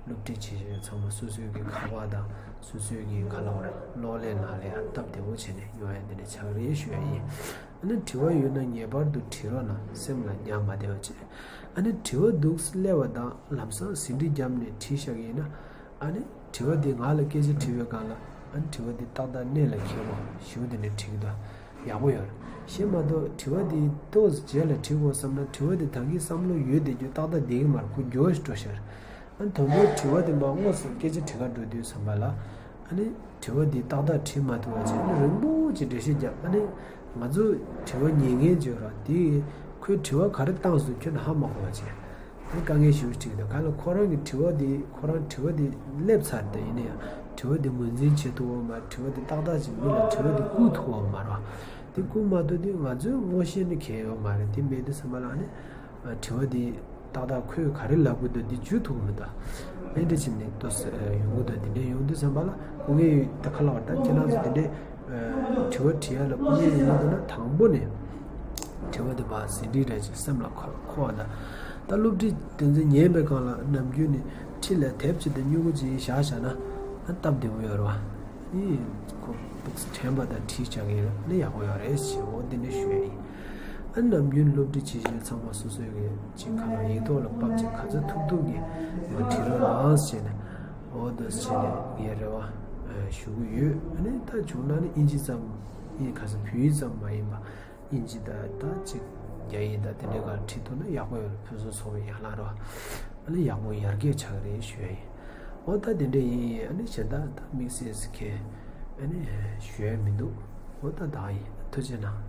སློབ་ཁྲིད་བྱེད་བཞིན་ཚང་མ་སོ་སོའི་གི་ཁ་པར་དང་སོ་སོའི་གི་ཁ་ལ་བར་གློག་ཀླད་ནང་ལ་ཡང་སྟབས་བདེ་བོ་བྱས་ནས་ཡོང་ཡ་དེ་འདྲ་ཆགས་རེད་ཞུ་ཡ་ཡིན། ཨ་ནི་དྲི་བ་ཡོད་ན་ངེས་པར་དུ་དྲི་རོགས་གནང་། སེམས་ལ་ཉར་མ་བསྡད་པ་བྱས། ཨ་ནི་དྲི་བ་འདུག་སླེབས་པ་དང་ལམ་སང་ཟིན་བྲིས་བརྒྱབ་ནས་བྲིས་བཞག་གི་ཡིན་ན། ཨ་ནི་དྲི་བ་འདི་ང་ལ་སྐད་ཆ་དྲིས་པའི་སྒང་ལ། ཨ་ནི་དྲི་བ་འདི་ཏག་ཏག་གནད་ལ་འཁེལ་བ་ཞིག་དེ་འདྲ་དྲིས་ཀྱི་འདུག་ཡག་པོ་ཡོད་རེད། གཞན་མ་གཏོགས་དྲི་བ་འདི་ཏོག་ཙམ་རྗེས་ལ་དྲིས་དགོས་བསམ་ན། དྲི་བ་འདི་ད་གིན་བསམ་བློ་ཡོད་བསྡད་རྒྱུ་ཏག་ཏག་བསྡད་ཀྱི་མ་རེད། ཁོ་འགྱུར་བ་ཞིག་འགྲོ་ཤག་ཨ་ནི་དང་པོ་དྲི་བ་འདི་མར་དངོས་སུ་སྐད་ཆ་དྲི་ག་འགྲོ་དུས་ཙམ་པ་ལ། ཨ་ནི་དྲི་བ་འདི་ཏག་ཏག་དྲིས་མ་ཐུབ་པ་བྱས། ཨ་ནི་རིང་པོ་ཅིག་འགྲེལ་བཤད་བརྒྱབ། ཨ་ནི་ང་ཚོ་དྲི་བ་ཉན་མཁན་ཅིག་ཡོད་རེད། དེས་ཁོས་དྲི་བ་ག་རེ་བཏང་སོང་ཁྱོན་ནས་ཧ་མ་གོ་བ་བྱས། དེ་དཀའ་ངལ་ཞེ་པོ་ཅིག་འདུག་ག་ལ་ཁོ་རང་གི་དྲི་བ་དེ་ཁོ་རང་དྲི་བ་དེ་སླེབས་ཚར་ཏེ། ཡིན་ན་ཡང་དྲི་བ་དེ་ངོས་འཛིན་བྱེད་ཐུབ་པ་མ་རེད། དྲི་བ་དེ་ཏག་ཏག་ཅིག་མི་ལ་དྲི་བ་དེ་བསྐུར་ཐུབ་པ་མ་རེད། དེ་བསྐུར་མ་ཐུབ་དུས་ང་ཚོས་ངོ་ཤེས་ནི་གང་ཡང་ཡོད་མ་རེད། དེ་མེད་དུས་ཙམ་པ་ལ་ཨ་ནི་དྲི་བ་དེ་ཏག་ཏག་ཁོས་ག་རེ་ལབ་ཀྱི་འདུག་དེ་འཇུ་ཐུབ་ཀྱི་མི་འདུག་དེ་འདྲ་བྱས་ནས་ཏོག་ཙམ་ཡོང་གི་འདུག་དེ་འདྲ་ཡོང་དུས་ཙམ་པ་ལ་སྐུ་ངལ་ཡོད་ད་ག་ལ་བར། ད་ཁྱེད་རང་ཚོ་དེ་འདྲའི་དྲི་བ་དྲི་ཡ་ལ་སྐུ་ངལ་ཡོང་གི་འདུག་ན། དང་པོ་ནས་དྲི་བ་དེ་ཕར་ཟིན་བྲིས་འདྲ་ཅིག་སེམས་ལ་འཁོར་འཁོར་བ་དང་། ད་སློབ་ཁྲིད་དེ་ཚོ་ཉན་པའི་སྒང་ལ་ནམ་རྒྱུན་ནས་འཁྲིས་ལ་དེབ་ཅིག་དང་སྨྱུ་གུ་ཅིག་བཞག་བཞག་ན་ཨ་སྟབས་བདེ་པོ་ཡོད་རེད་བ། ཨ་ནི་ཁོ་དྲན་པ་དང་བྲིས་བཞག་གི་ཡོད་ན་ཡག་པོ་ཡོད་རེད་ཞེས་འོ་དེ་འདྲ་ཞུ་ཡ་ཡིན། ཨ་ནི་ནམ་རྒྱུན་སློབ་ཁྲིད་བྱེད་བཞིན་ཚང་མ་སོ་སོའི་གི་ཅིག་ཁ་ལ་ཡིག་ཐོག་ལ་ཕབ་ཅིག་ག་ཚོད་ཐུབ་ཐུབ་གི་ང་བྲིས་རོགས་གནང་ཞེས་ནས་འོ་དེ་བྱས་ནས་ངས་རེ་བ་ཞུ་གི་ཡོད། ཨ་ནི་ད་བྱུང་ན་ནི་ཨིན་ཇི་ཙམ་ཨིན། ག་ས་བོད་ཡིག་ཙམ་མ་ཡིན་པ། ཨིན་ཇི་དང་ད་ཅིག་རྒྱ་ཡིག་དང་དེ་འདྲའི་སྒང་བྲིས་ཐུབ་ན་ཡག་པོ་ཡོད་རེད། ཕུན་སུམ་ཚོགས་པའི་ཡན་ལག་རེད་བ། ཨ་ནི་ཡག་པོ་ཡར་རྒྱས་ཆགས་ཀྱི་རེད་ཞུ་ཡ་ཡིན། ཨོ་ད་དེ་འདྲ་ཡིན། ཨ་ནི་གཞན་དག་ད་དམིགས་བསལ་གྱི་ཨ་ནི་ཞུ་ཡ་མི་འདུག་ཨོ་ད་ད་ཡིན། ཐུགས་རྗེ་གནང་།